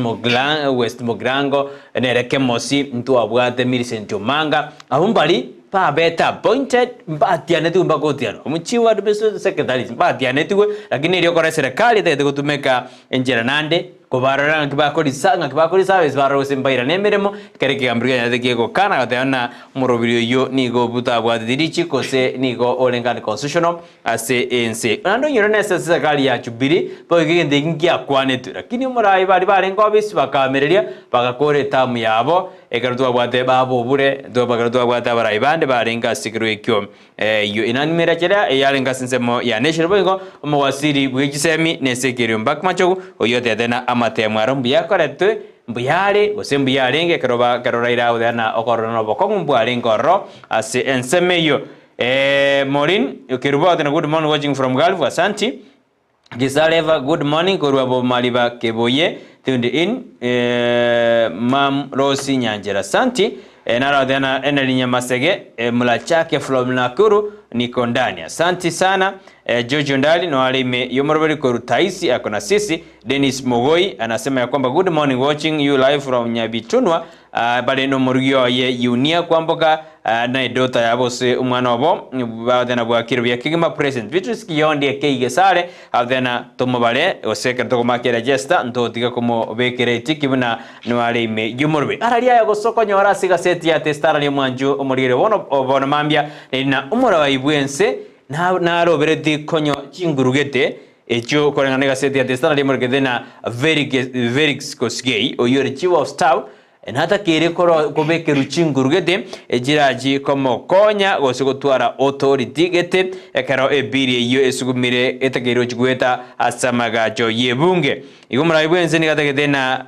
West Mugirango nere Kemosi, ntwabwate Millicent Omanga, abwo mbari babete appointed mbatianetigwe mpaka otianwa. Omochief administrative secretaries mbatianetigwe lakini erio okora eserekari etagete gotumeka enchera naende kobarora ng'aki bakorisa ng'aki bakori service barore gose mbairane emeremo ekero ekegambero kianyarete kegokana goteba ng'a omorobiri oyio nigo otabwateti richiko gose nigo orenge unconstitutional ase ense. Naende onyore nese ase eserikari ya Jubilee boigo egento eki ngiakwanetwe lakini omorai baria barenge office bakaamereria bagakora etamu yabo ekero twabwate babobure ekero twabwate abarai bande barenge ase ekerwa ekio eyio inanimera chiria eyarenge ase ensemo ya Nation boigo omowasiri bwe chisemi na ase ekerio Mbak Machogu oyio otebete na amatemo aro mbuya akoretwe mbuya are gose mbuya arenge ekero ba ekero Raila agoteba na okorora na obokong'u mbwarenge ororo ase ensemo eyio. Maureen Kerubo agoteba good morning watching from Gulf asanti. Gisareva good morning korwa Bomariba Kibuye tuned in Mum Rosi Nyanchera asanti. Naro agoteba na Eneli Nyamasege Mlachake from Nakuru niko ndani asanti sana. George Ondari no are ime yomoroberi korwa Taisi ako na sisi. Dennis Mogoi anasema ya kwamba good morning watching you live from Nyabitunwa Bare nomorugi oye Yunia kwamboka na edota yabo ase omwana obo bagoteena bwakire buya kegima President Beatrice Kiyondi ekei gesare agoteena tomobare gose ekero tokomaka erejesta ntotiga komobekera etiki buna noare ime yomoroberi arari aya gose okonyora ase egaseti ya The Star aria omwancho omorigereria bono bono mambia nerina omorai bwense narobereti konyo chinguru gete Echio koreng'ana negaseti ya The Standard emorekete na Felix Kosgei, oyio ore Chief of Staff, natakeire kobekerwa chinguru gete chirachi komokonya gose gotwara authority gete ekero ebill eyio esugumire etakeire gochi goeta ase amagacho y'ebunge. Igo omorai bwense nigo atagete na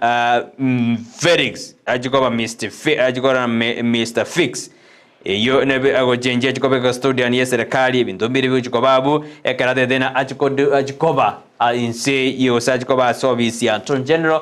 Felix achi koba Mister Fix. Eyio nebe agochenchia achie koba ecustodian y'eserekari, ebinto mbire bigochia koba abwo, ekero atete na achie kod achie koba inse ye gose achie koba ase ofisi ya Attorney General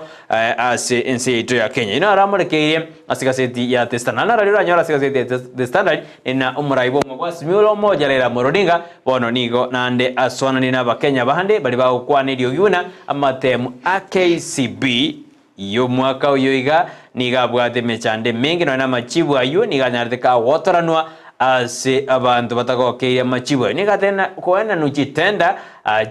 ase ense yaito ya Kenya. Eyio naro amorekeire ase egaseti ya The Standard. Naende naro oranyore ase egaseti ya The Standard na omorai bw'omo bwa Azimio la Umoja Raila Amolo Odinga, bono nigo naende asoananie na abakenya bande baria bagokwana eriogi buna amatemu a KCB Y'omwaka oyo iga nigo abwate emechando emenge, nonya namachibu ayio nigo anyarete kagotoranwa Ase abanto batagokeire amachibo aye. Nigo atena koenanwa chitenda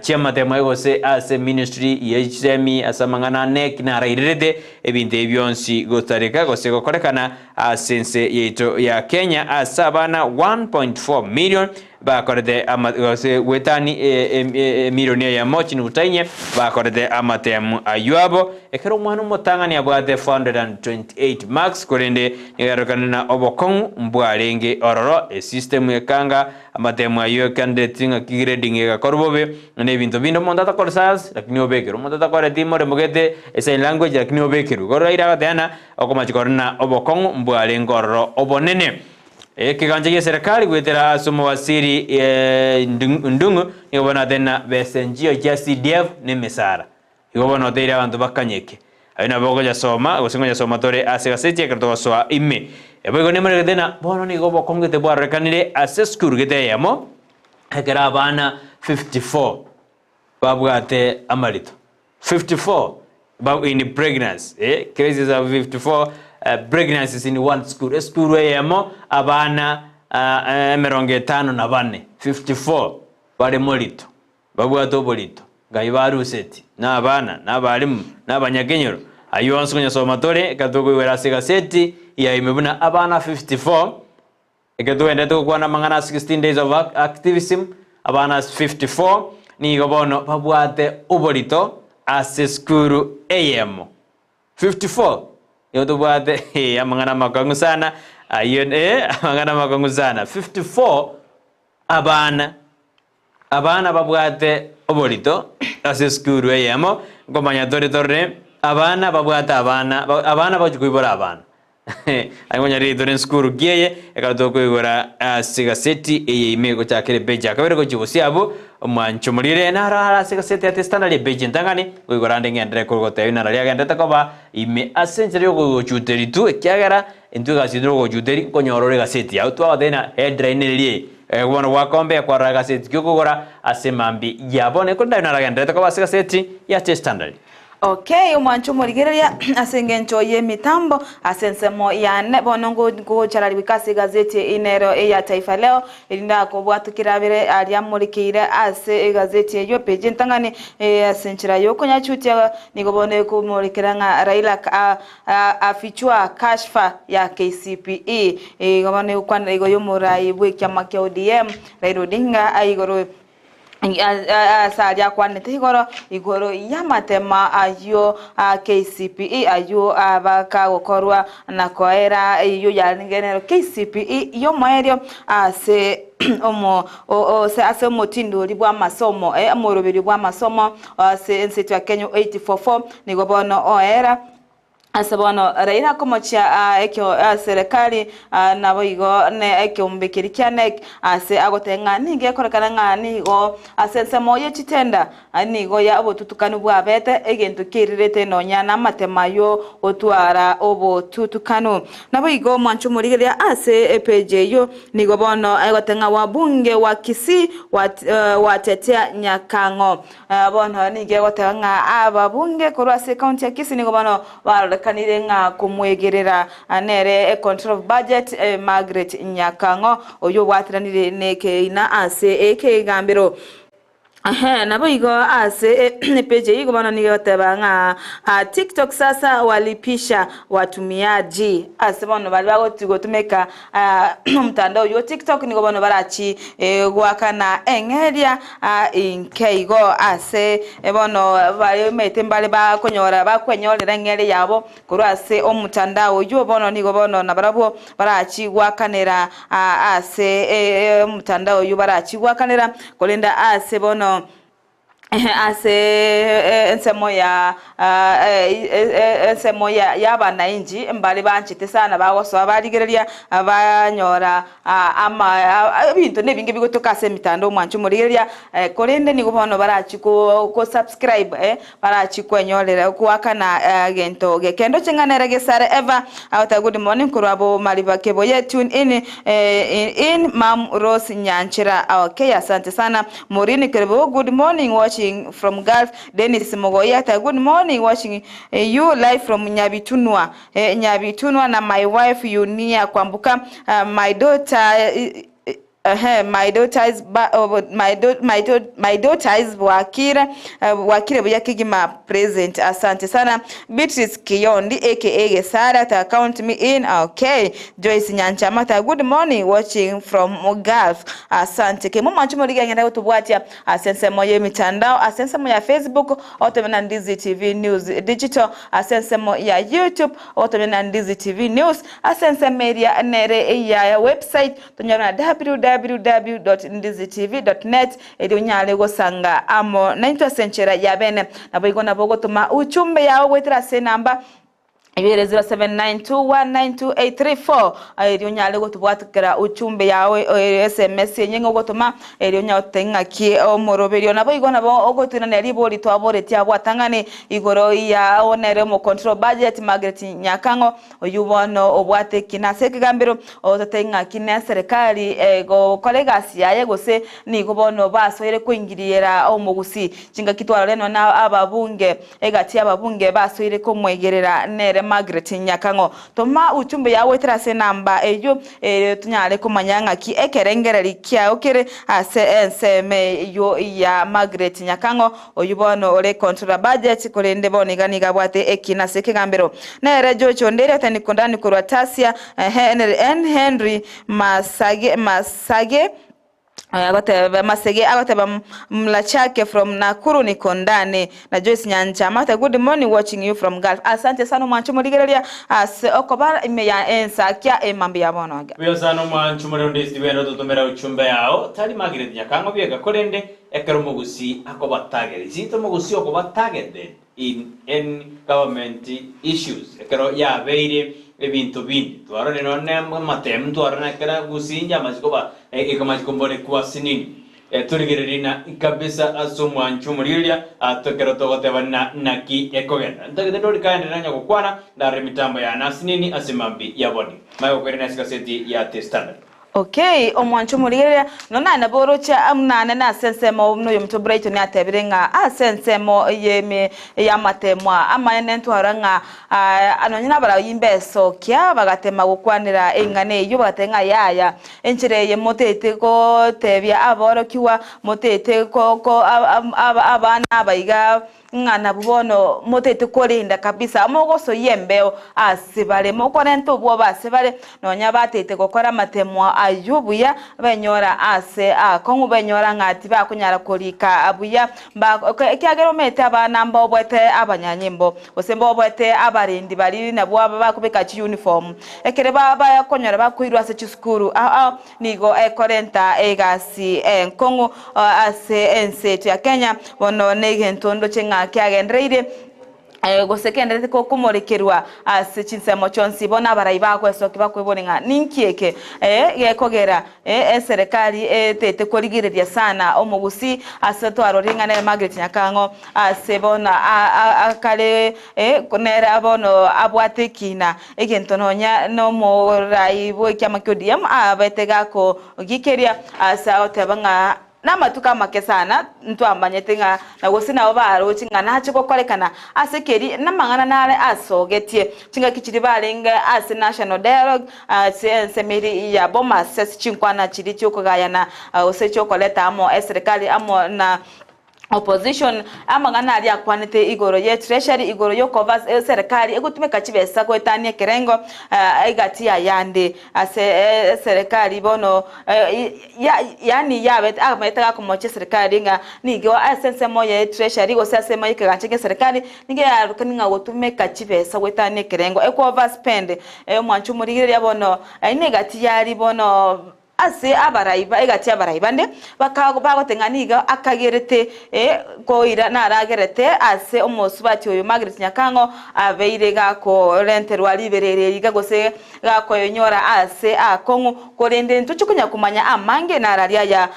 chi'amatemo aye gose ase ministry ye chisemi ase amang'ana a NEC narairerete ebinto ebi bionsi gotareka gose gokorekana ase ense yaito ya Kenya ase abana 1.4 million bakorete ama gose goetani emilioni eyemo chinuguta inye bakorete amatemu ayio abo ekero omwana omotang'ani abwate 428 marks korende Nigo yarorekane na obokong'u mbwarenge ororo, esystem ekanga amatemo ayio ekandereti ng'aki grading egakorwa bobe, na ebinto binde omonto atakore science lakini obekerwe, omonto atakoreti moremo gete esign language lakini obekerwe. Igo Raila agateba ng'a okomachi korora ng'a obokong'u mbwarenge ororo obonene. Ekegancha gia eserekari goetera ase omowaziri Ndung'u nigo bono agateba ng'a besa enchio chia CDF na emesara. Igo bono oteire abanto bakanyeke. Ayio nabo okoyasoma, gose nkoyasoma tore ase egaseti ekero togosoa ime. Boigo nemoregete ng'a bono nigo obokong'u bwarorekanire ase esukuru gete eyemo, ekero abana 54 babwate amarito. 54 ba in pregnancy, eh, cases of 54 pregnancies in one school. Esukuru eyemo abana emerongo etano na bane, 54 bare morito. Babwate oborito, ngai baruseti, na abana, na abalimu, na abanyakenyoro. Ayio onsi konyasoma tore, ekero tokoigwera ase egaseti ya ime buna abana 54, ekero togenderete gokwana amang'ana a 16 days of activism, abana 54 nigo bono babwate oborito ase esukuru eyemo. 54 nigo tobwate amang'ana amakong'u sana, ayio amang'ana amakong'u sana, 54 abana. Abana babwate oborito ase esukuru eyemo, nkomanya tore torore abana babwate abana, abana bagochia koibora abana. Aye nkonya riria tore esukuru ki eye, ekero tokoigora ase egaseti eye ime gochakera epeji ya kabere gochia gose abwo, omwancho morire naro are ase egaseti ya The Standard epeji entang'ani, nkoigora ande ng'enderere korwa gotebia naro riagenderete koba ime ase enchera yogochuteria tu, ekiagera intwe egasi yaito nogochuteria, nkonyora ore egaseti yao. Twagotebia ng'a headline eria eye. Bono gwakombe kwarora egaseti ki'okogora ase mambia ya bono, korende ayio naragendererete koba ase egaseti ya The Standard. Okay, omwancho omorigereria ase engencho y'emitambo ase ensemo yane bono ngochara goika ase egazeti eye nero eya Taifa Leo erinde akobwatukera abere aria amorikeire ase egazeti eyio epeji entang'ani ase enchera yokonyachutia nigo bono ekomorekera ng'a Raila Afichua kashfa ya KCPE. Igo bono egokwanera igo y'omorai bw'ekiama kia ODM Raila Odinga igoro ase aria akwanete igoro igoro y'amatema ayio a KCPE ayio bakagokorwa na koera eyio yarenge nero KCPE y'omoerio ase omo ase omotindori bw'amasomo omoroberio bw'amasomo ase ense yaito ya Kenya 844 nigo bono oera Ase bono Raila akomochia ekio serikali naboigo ne ekeombe keria kia NEC ase agoteba ng'a nigo ekorekana ng'a nigo ase ensemo ye chitenda nigo ya obotutukanu bwabete egento kerirete nonya namatemo ayio gotwara obotutukanu. Naboigo mwanche omorigereria ase epage eyio nigo bono egoteba ng'a wabunge wa Kisii watetea Nyakang'o. Bono nigo egoteba ng'a ababunge korwa ase ekaunti ya Kisii nigo bono barorekanire ng'a komwegerera nere Controller of Budget Margaret Nyakang'o oyio obwateranire nekeina ase ekegambero. Naboigo ase epage eyio igo bono nigo egoteba ng'a TikTok sasa walipisha watumiaji ase bono baria bagotumeka Omotandao oyio o TikTok nigo bono barachi goakana eng'eria inke igo ase bono omanyete mbare bakonyora bakwenyorera eng'eria yabo korwa ase omotandao oyio bono nigo bono nabarabwo barachi goakanera ase omotandao oyio barachi goakanera korende ase bono Ase ensemo ya ensemo y'abanainchi mbare banchete sana bagosoa barigereria banyora ama ebinto nebinge bigotoka ase emitandao mwanche omorigereria korende nigo bono barachie ko subscribe barachie kwenyorera goakana egento geke. Ndoche ng'a nere Gesare Eva agoteba good morning korwa abwo Mariba Keboye tune in in Mum Rose Nyanchera okay asante sana. Morini Kerubo good morning watching. watching from Gulf. Dennis Mogoi ata good morning watching you live from Nyabitunwa Nyabitunwa na my wife Yunia Kwamboka my daughter Ehe, my daughter is ba, oh, my, do, my, do, my daughter is Bwakire Bwakire buya kegima present. Asante sana Beatrice Kiyondi aka Gesara ta count me in. Okay. Joyce Nyanchama ta good morning watching from Gulf. Asante. Ke mama chumo liga ngenda kutubwatia ase ensemo ye mitandao ase ensemo ya Facebook otome na Ndizi TV News Digital ase ensemo ya YouTube otome na Ndizi TV News ase ensemo eria nere ya website tonyora na www.ndizitv.net erio onyare gosanga amo naintwe ase enchera ya bene. Naboigo nabo ogotoma uchumbe yao goetera ase enamba ibere 0792192834 erio onyare gotobwatekera uchumbe yao sms enye ng'a ogotoma erio onyare gototebia ng'aki omoroberio. Naboigo nabo ogotoinania ribori twaboretie abwo atang'ani igoro ya nere omocontrol budget Margaret Nyakang'o Oyio bono obwate ekina ase ekegambero, ogototebi ng'aki neserikari egokora egasi yaye gose nigo bono basoire koingiriera omogusii. Chingaki twarorire nonya na ababunge egati y'ababunge basoire komoegerera nere Margaret Nyakang'o. Toma ujumbe yao goetera ase enamba eyio erio tonyare komanya ng'aki ekerengereri kiao kere ase ensemo eyio ya Margaret Nyakang'o. Oyio bono ore controller budget, korende bono iga nigo abwate ekina ase ekegambero. Nere George Onderi oteni kondani korwa Tasia, N. Henry Masage, Masage, agoteba Masege agoteba Mlachake from Nakuru niko ndani. Na Joyce Nyanchama agoteba good morning watching you from Gulf. Asante sana omwancho morigereria ase okoba ime ya ensakia emambia ya bono iga. Buya sana omwancho more onde Stephen ototomera uchumbe yao tari Margaret Nyakang'o bieka korende Ekero omogusii akoba targeted, isiko omogusii okoba targeted in any government issues, ekero yabeire ebinto binde, twarorire nonye na amatemu ntwarora ekero gusii inche amachiko ba amachiko mbore kwasinini. Torigererie na kabisa ase omwancho omorigereria ato ekero togoteba na naki ekogenda. Ntagete ndori kaenderera onye gokwana ndarore emitambo yane asinini ase mambia ya boni. Maya gokoirania ase egaseti ya The Standard. Okay, omwancho omorigereria, nonya naye nabo oroche buna nene ase ensemo buna oyominto Brighton atebire ng'a ase ensemo y'eme y'amatemwa amaene ntwarora ng'a nonya nabarabwo imbesokia bagatema gokwanera eng'ana eyio bagateba ng'a yaya enchera eye motete gotebia aborokigwa motete ko ko abana aba iga Ng'a nabwo bono motete korenda kabisa, mogosoyia embeo ase bare, mokorenta obwoba ase bare, nonya batete gokora amatemwa ayio buya, benyora aase aakong'u, benyora ng'a tibakonyara korika buya, ekiagera omanyete abana mbaoboete abanyanyimbo, gose mbaoboete abarendi baria nabwo aba bakobeka chiuniform, ekere bakonyora bakoirwa ase chisukuru ao ao. Nigo ekorenta egasi enkong'u ase ense yaito ya Kenya, bono negento ndoche ng'a kiagendereire gose kendererete komorekerwa ase chinsemo chionsi. Bono abarai bagwesokia bakoeboria ng'a ninki eke gekogera eserekari etete korigereria sana omogusii ase twarorire ng'a nere Margaret Nyakang'o ase bono akare nere bono abwate ekina Egento nonya nomorai bw'ekiama kia ODM abete gakogikeria ase agoteba ng'a namatuko amake sana ntwamanyete ng'a na gose nabo baroche ng'a nache gokorekana ase keri namang'ana nare asogetie chingaki chiria barenge ase National Dialogue ase ensemo eria ya Bomas ase chinkwana chiria chiokogayana gose chiokoreta amo eserekari amo na Opposition, amang'ana aria akwanete igoro ye treasury, igoro yokoba eserekari egotumeka chibesa goetania ekerengo egati y'ayande ase eserekari bono yaani yabete amaete gakomochia eserekari ng'a nigo ase ensemo ye treasury gose ase ensemo y'ekegancha kia eserekari nigo yarokani ng'a gotumeka chibesa goetania ekerengo eko overspend omwancho omorigereria bono negati yari bono Ase abarai ba egati y'abarai bande bagoteba ng'a nigo akagerete koira naragerete ase omosubati oyo Margaret Nyakang'o abeire gakorenterwa riberera eri iga gose gakoenyora ase aakong'u korende ntochie konya komanya amange nararia aya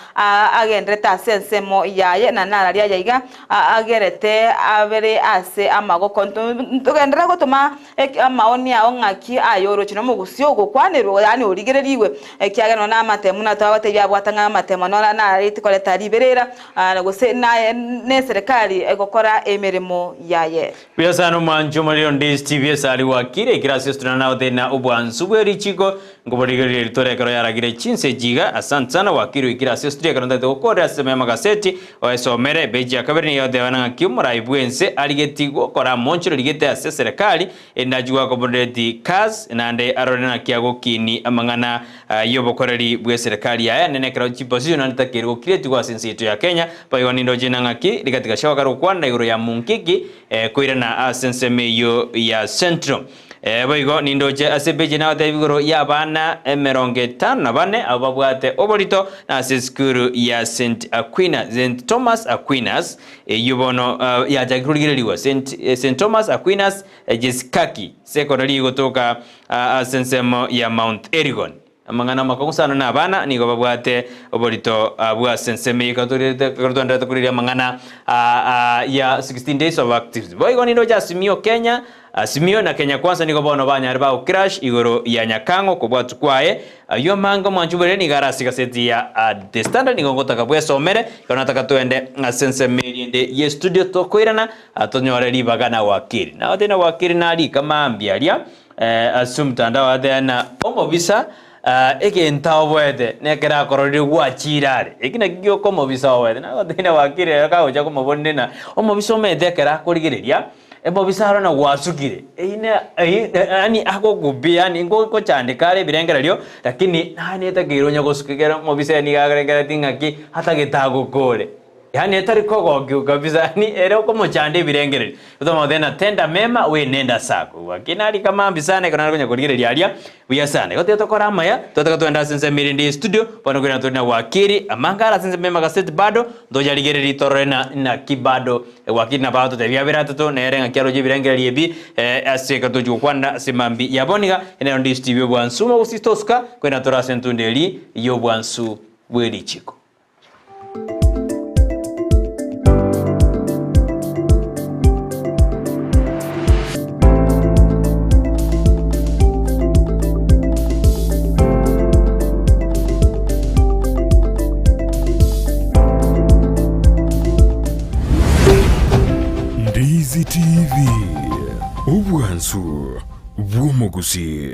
agenderete ase ensemo yaye na nararia aya iga agerete abere ase amagoko. Ntogenderere gotoma Amaoni ao ng'aki ayoroche nomogusii ogokwanerwa, yaani origererigwe, ekiagera nonya amatemo buna twagotebia abwate ng'a amatemo nora nareti koreta riberera gose naye neserekari egokora emeremo yaye. Buya sana omwancho omorero Ndisi TV esari gwakire ekero ase esituna nagotebi na obwansu bwe richiko nkoborigereria ritore ekero yaragire chinsa echi iga. Asante sana gwakire oikire ase estudio ekero ntagete gokorera ase ensemo y'amagaseti oesomere epeji ya kabere nigo egoteba ng'aki omorai bwense arigeti gokora amonchore rigete ase eserekari Endachi gwakoborereti Kas, naende arore naki agokini amang'ana y'obokoreri bw'eserekari yaye anene ekero chiposition naende takeire gokiretigwa ase ense yaito ya Kenya. Boigo nindoche na ng'aki Rigathi Gachagua kare gokwana igoro ya Mungiki koirana ase ensemo eyio ya Central. Boigo nindoche ase epeji nagotebia igoro y'abana emerongo etano na bane abwo babwate oborito na ase esukuru ya St Aquinas, St Thomas Aquinas Eyio bono yachakire korigererigwa St Thomas Aquinas Jesikaki Secondary egotoka ase ensemo ya Mount Elgon. Amang'ana amakong'u sana na abana nigo babwate oborito bwa ase ensemo eye ekero twaendererete korigereria amang'ana ya 16 days of activism. Boigo nindoche Azimio Kenya Azimio na Kenya Kwanza nigo bono banyare bagocrash igoro ya Nyakang'o kobwatwa kwaye Ayio amange omwanchi bw'erio nigo are ase egaseti ya The Standard, nigo ngotaka bwesomere, ekero nataka twende ase ensemo eria ende ye studio tokoirana tonyore ribaga na wakili. Nagotebi na wakili narika mambia aria ase omotandao agateba na omobisa egento aoboete nekero akororire gwachire are. Eki nakio gioka omobisa aoboete. Nagotebi na wakili ere kagocha komobonera na omobisa omanyete ekero akorigereria. Emobisa aro na gwasukire, eyio ne eyio yaani agokubia yaani ngochandeka are ebirengererio, lakini naye netakeire onye gosuka ekero omobisa ere nigo arengereretie ng'aki atagete agokore. Yaani etari kogokiwa kabisa yaani ere okomochanda ebirengererio. Otomotebia ng'a tenda mema wenenda sako. Gaki narika maambia sana ekero nare konya korigereria aria, Buya sana. Igo tiga tokore amaya, twataka togende ase ensemo erinde ye studio, bono koirana tore na wakili, amanga are ase ensemo y'amagaseti bado, ntoyarigererie torore na naki bado wakili nabo agototebia abere atato, nere ng'aki aroche ebirengererio ebi, ase ekero togochia gokwanera ase mambia ya bono iga, nero ndi Steve Obwansu, omogusii tosuka, koirana tore ase entunda eria y'obwansu bwe richiko. Ndizi TV, obwansu bw'omogusii.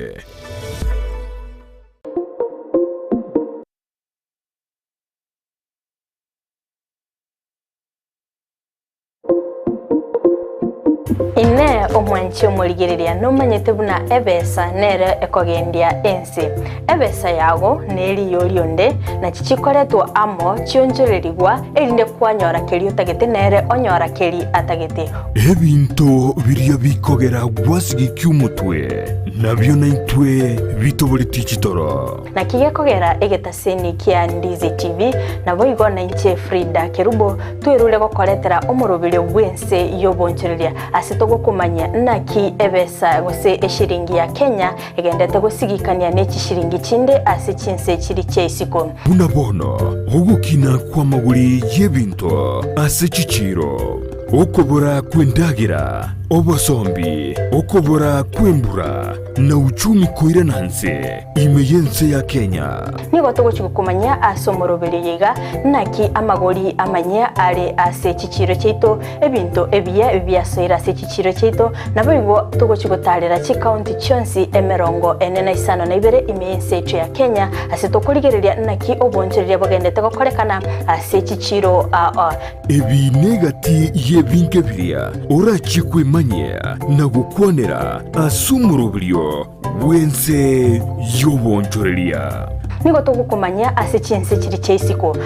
Inee omwanchi omorigereria nomanyete buna ebesa nere ekogendia ense? Ebesa yago neriyo rionde, nachi chikoretwa amo chionchorerigwa, erinde kwanyora keria otagete nere onyora keri atagete. Ebinto biria bikogera gwasigikia omotwe, nabio naintwe bitoboretie chitoro. Naki gekogera egetaseni kia Ndizi TV, naboigo nainche Frida Kerubo twerure gokoretera omoroberio bw'ense y'obonchoreria ase togokomanyia naki ebesa gose eshiringi ya Kenya egendete gosigikania ne chishiringi chinde ase chinse chiri chia isiko. Buna bono ogokina kw'amagori y'ebinto ase chichiiro, okobora kw'endagera, obosombi, okobora kw'embura, na uchumi koirana nse ime y'ense ya Kenya. Nigo togochia gokomanyia ase omoroberio oyo iga, naki amagori amanyia are ase chichiiro chiaito, ebinto ebiya biasoire ase chichiiro chiaito, naboigo togochia gotaarera chikaunti chionsi emerongo ene na isano na ibere ime y'ense yaito ya Kenya, ase tokorigereria naki oboonchoreria bogendete gokorekana ase chichiiro aa. Ebi negati y'ebinto ebiria orachie kwemanyia na gokwanera ase omoroberio bw'ense y'oboonchoreria. Nigo togokomanyia ase chinse chiria chia isiko.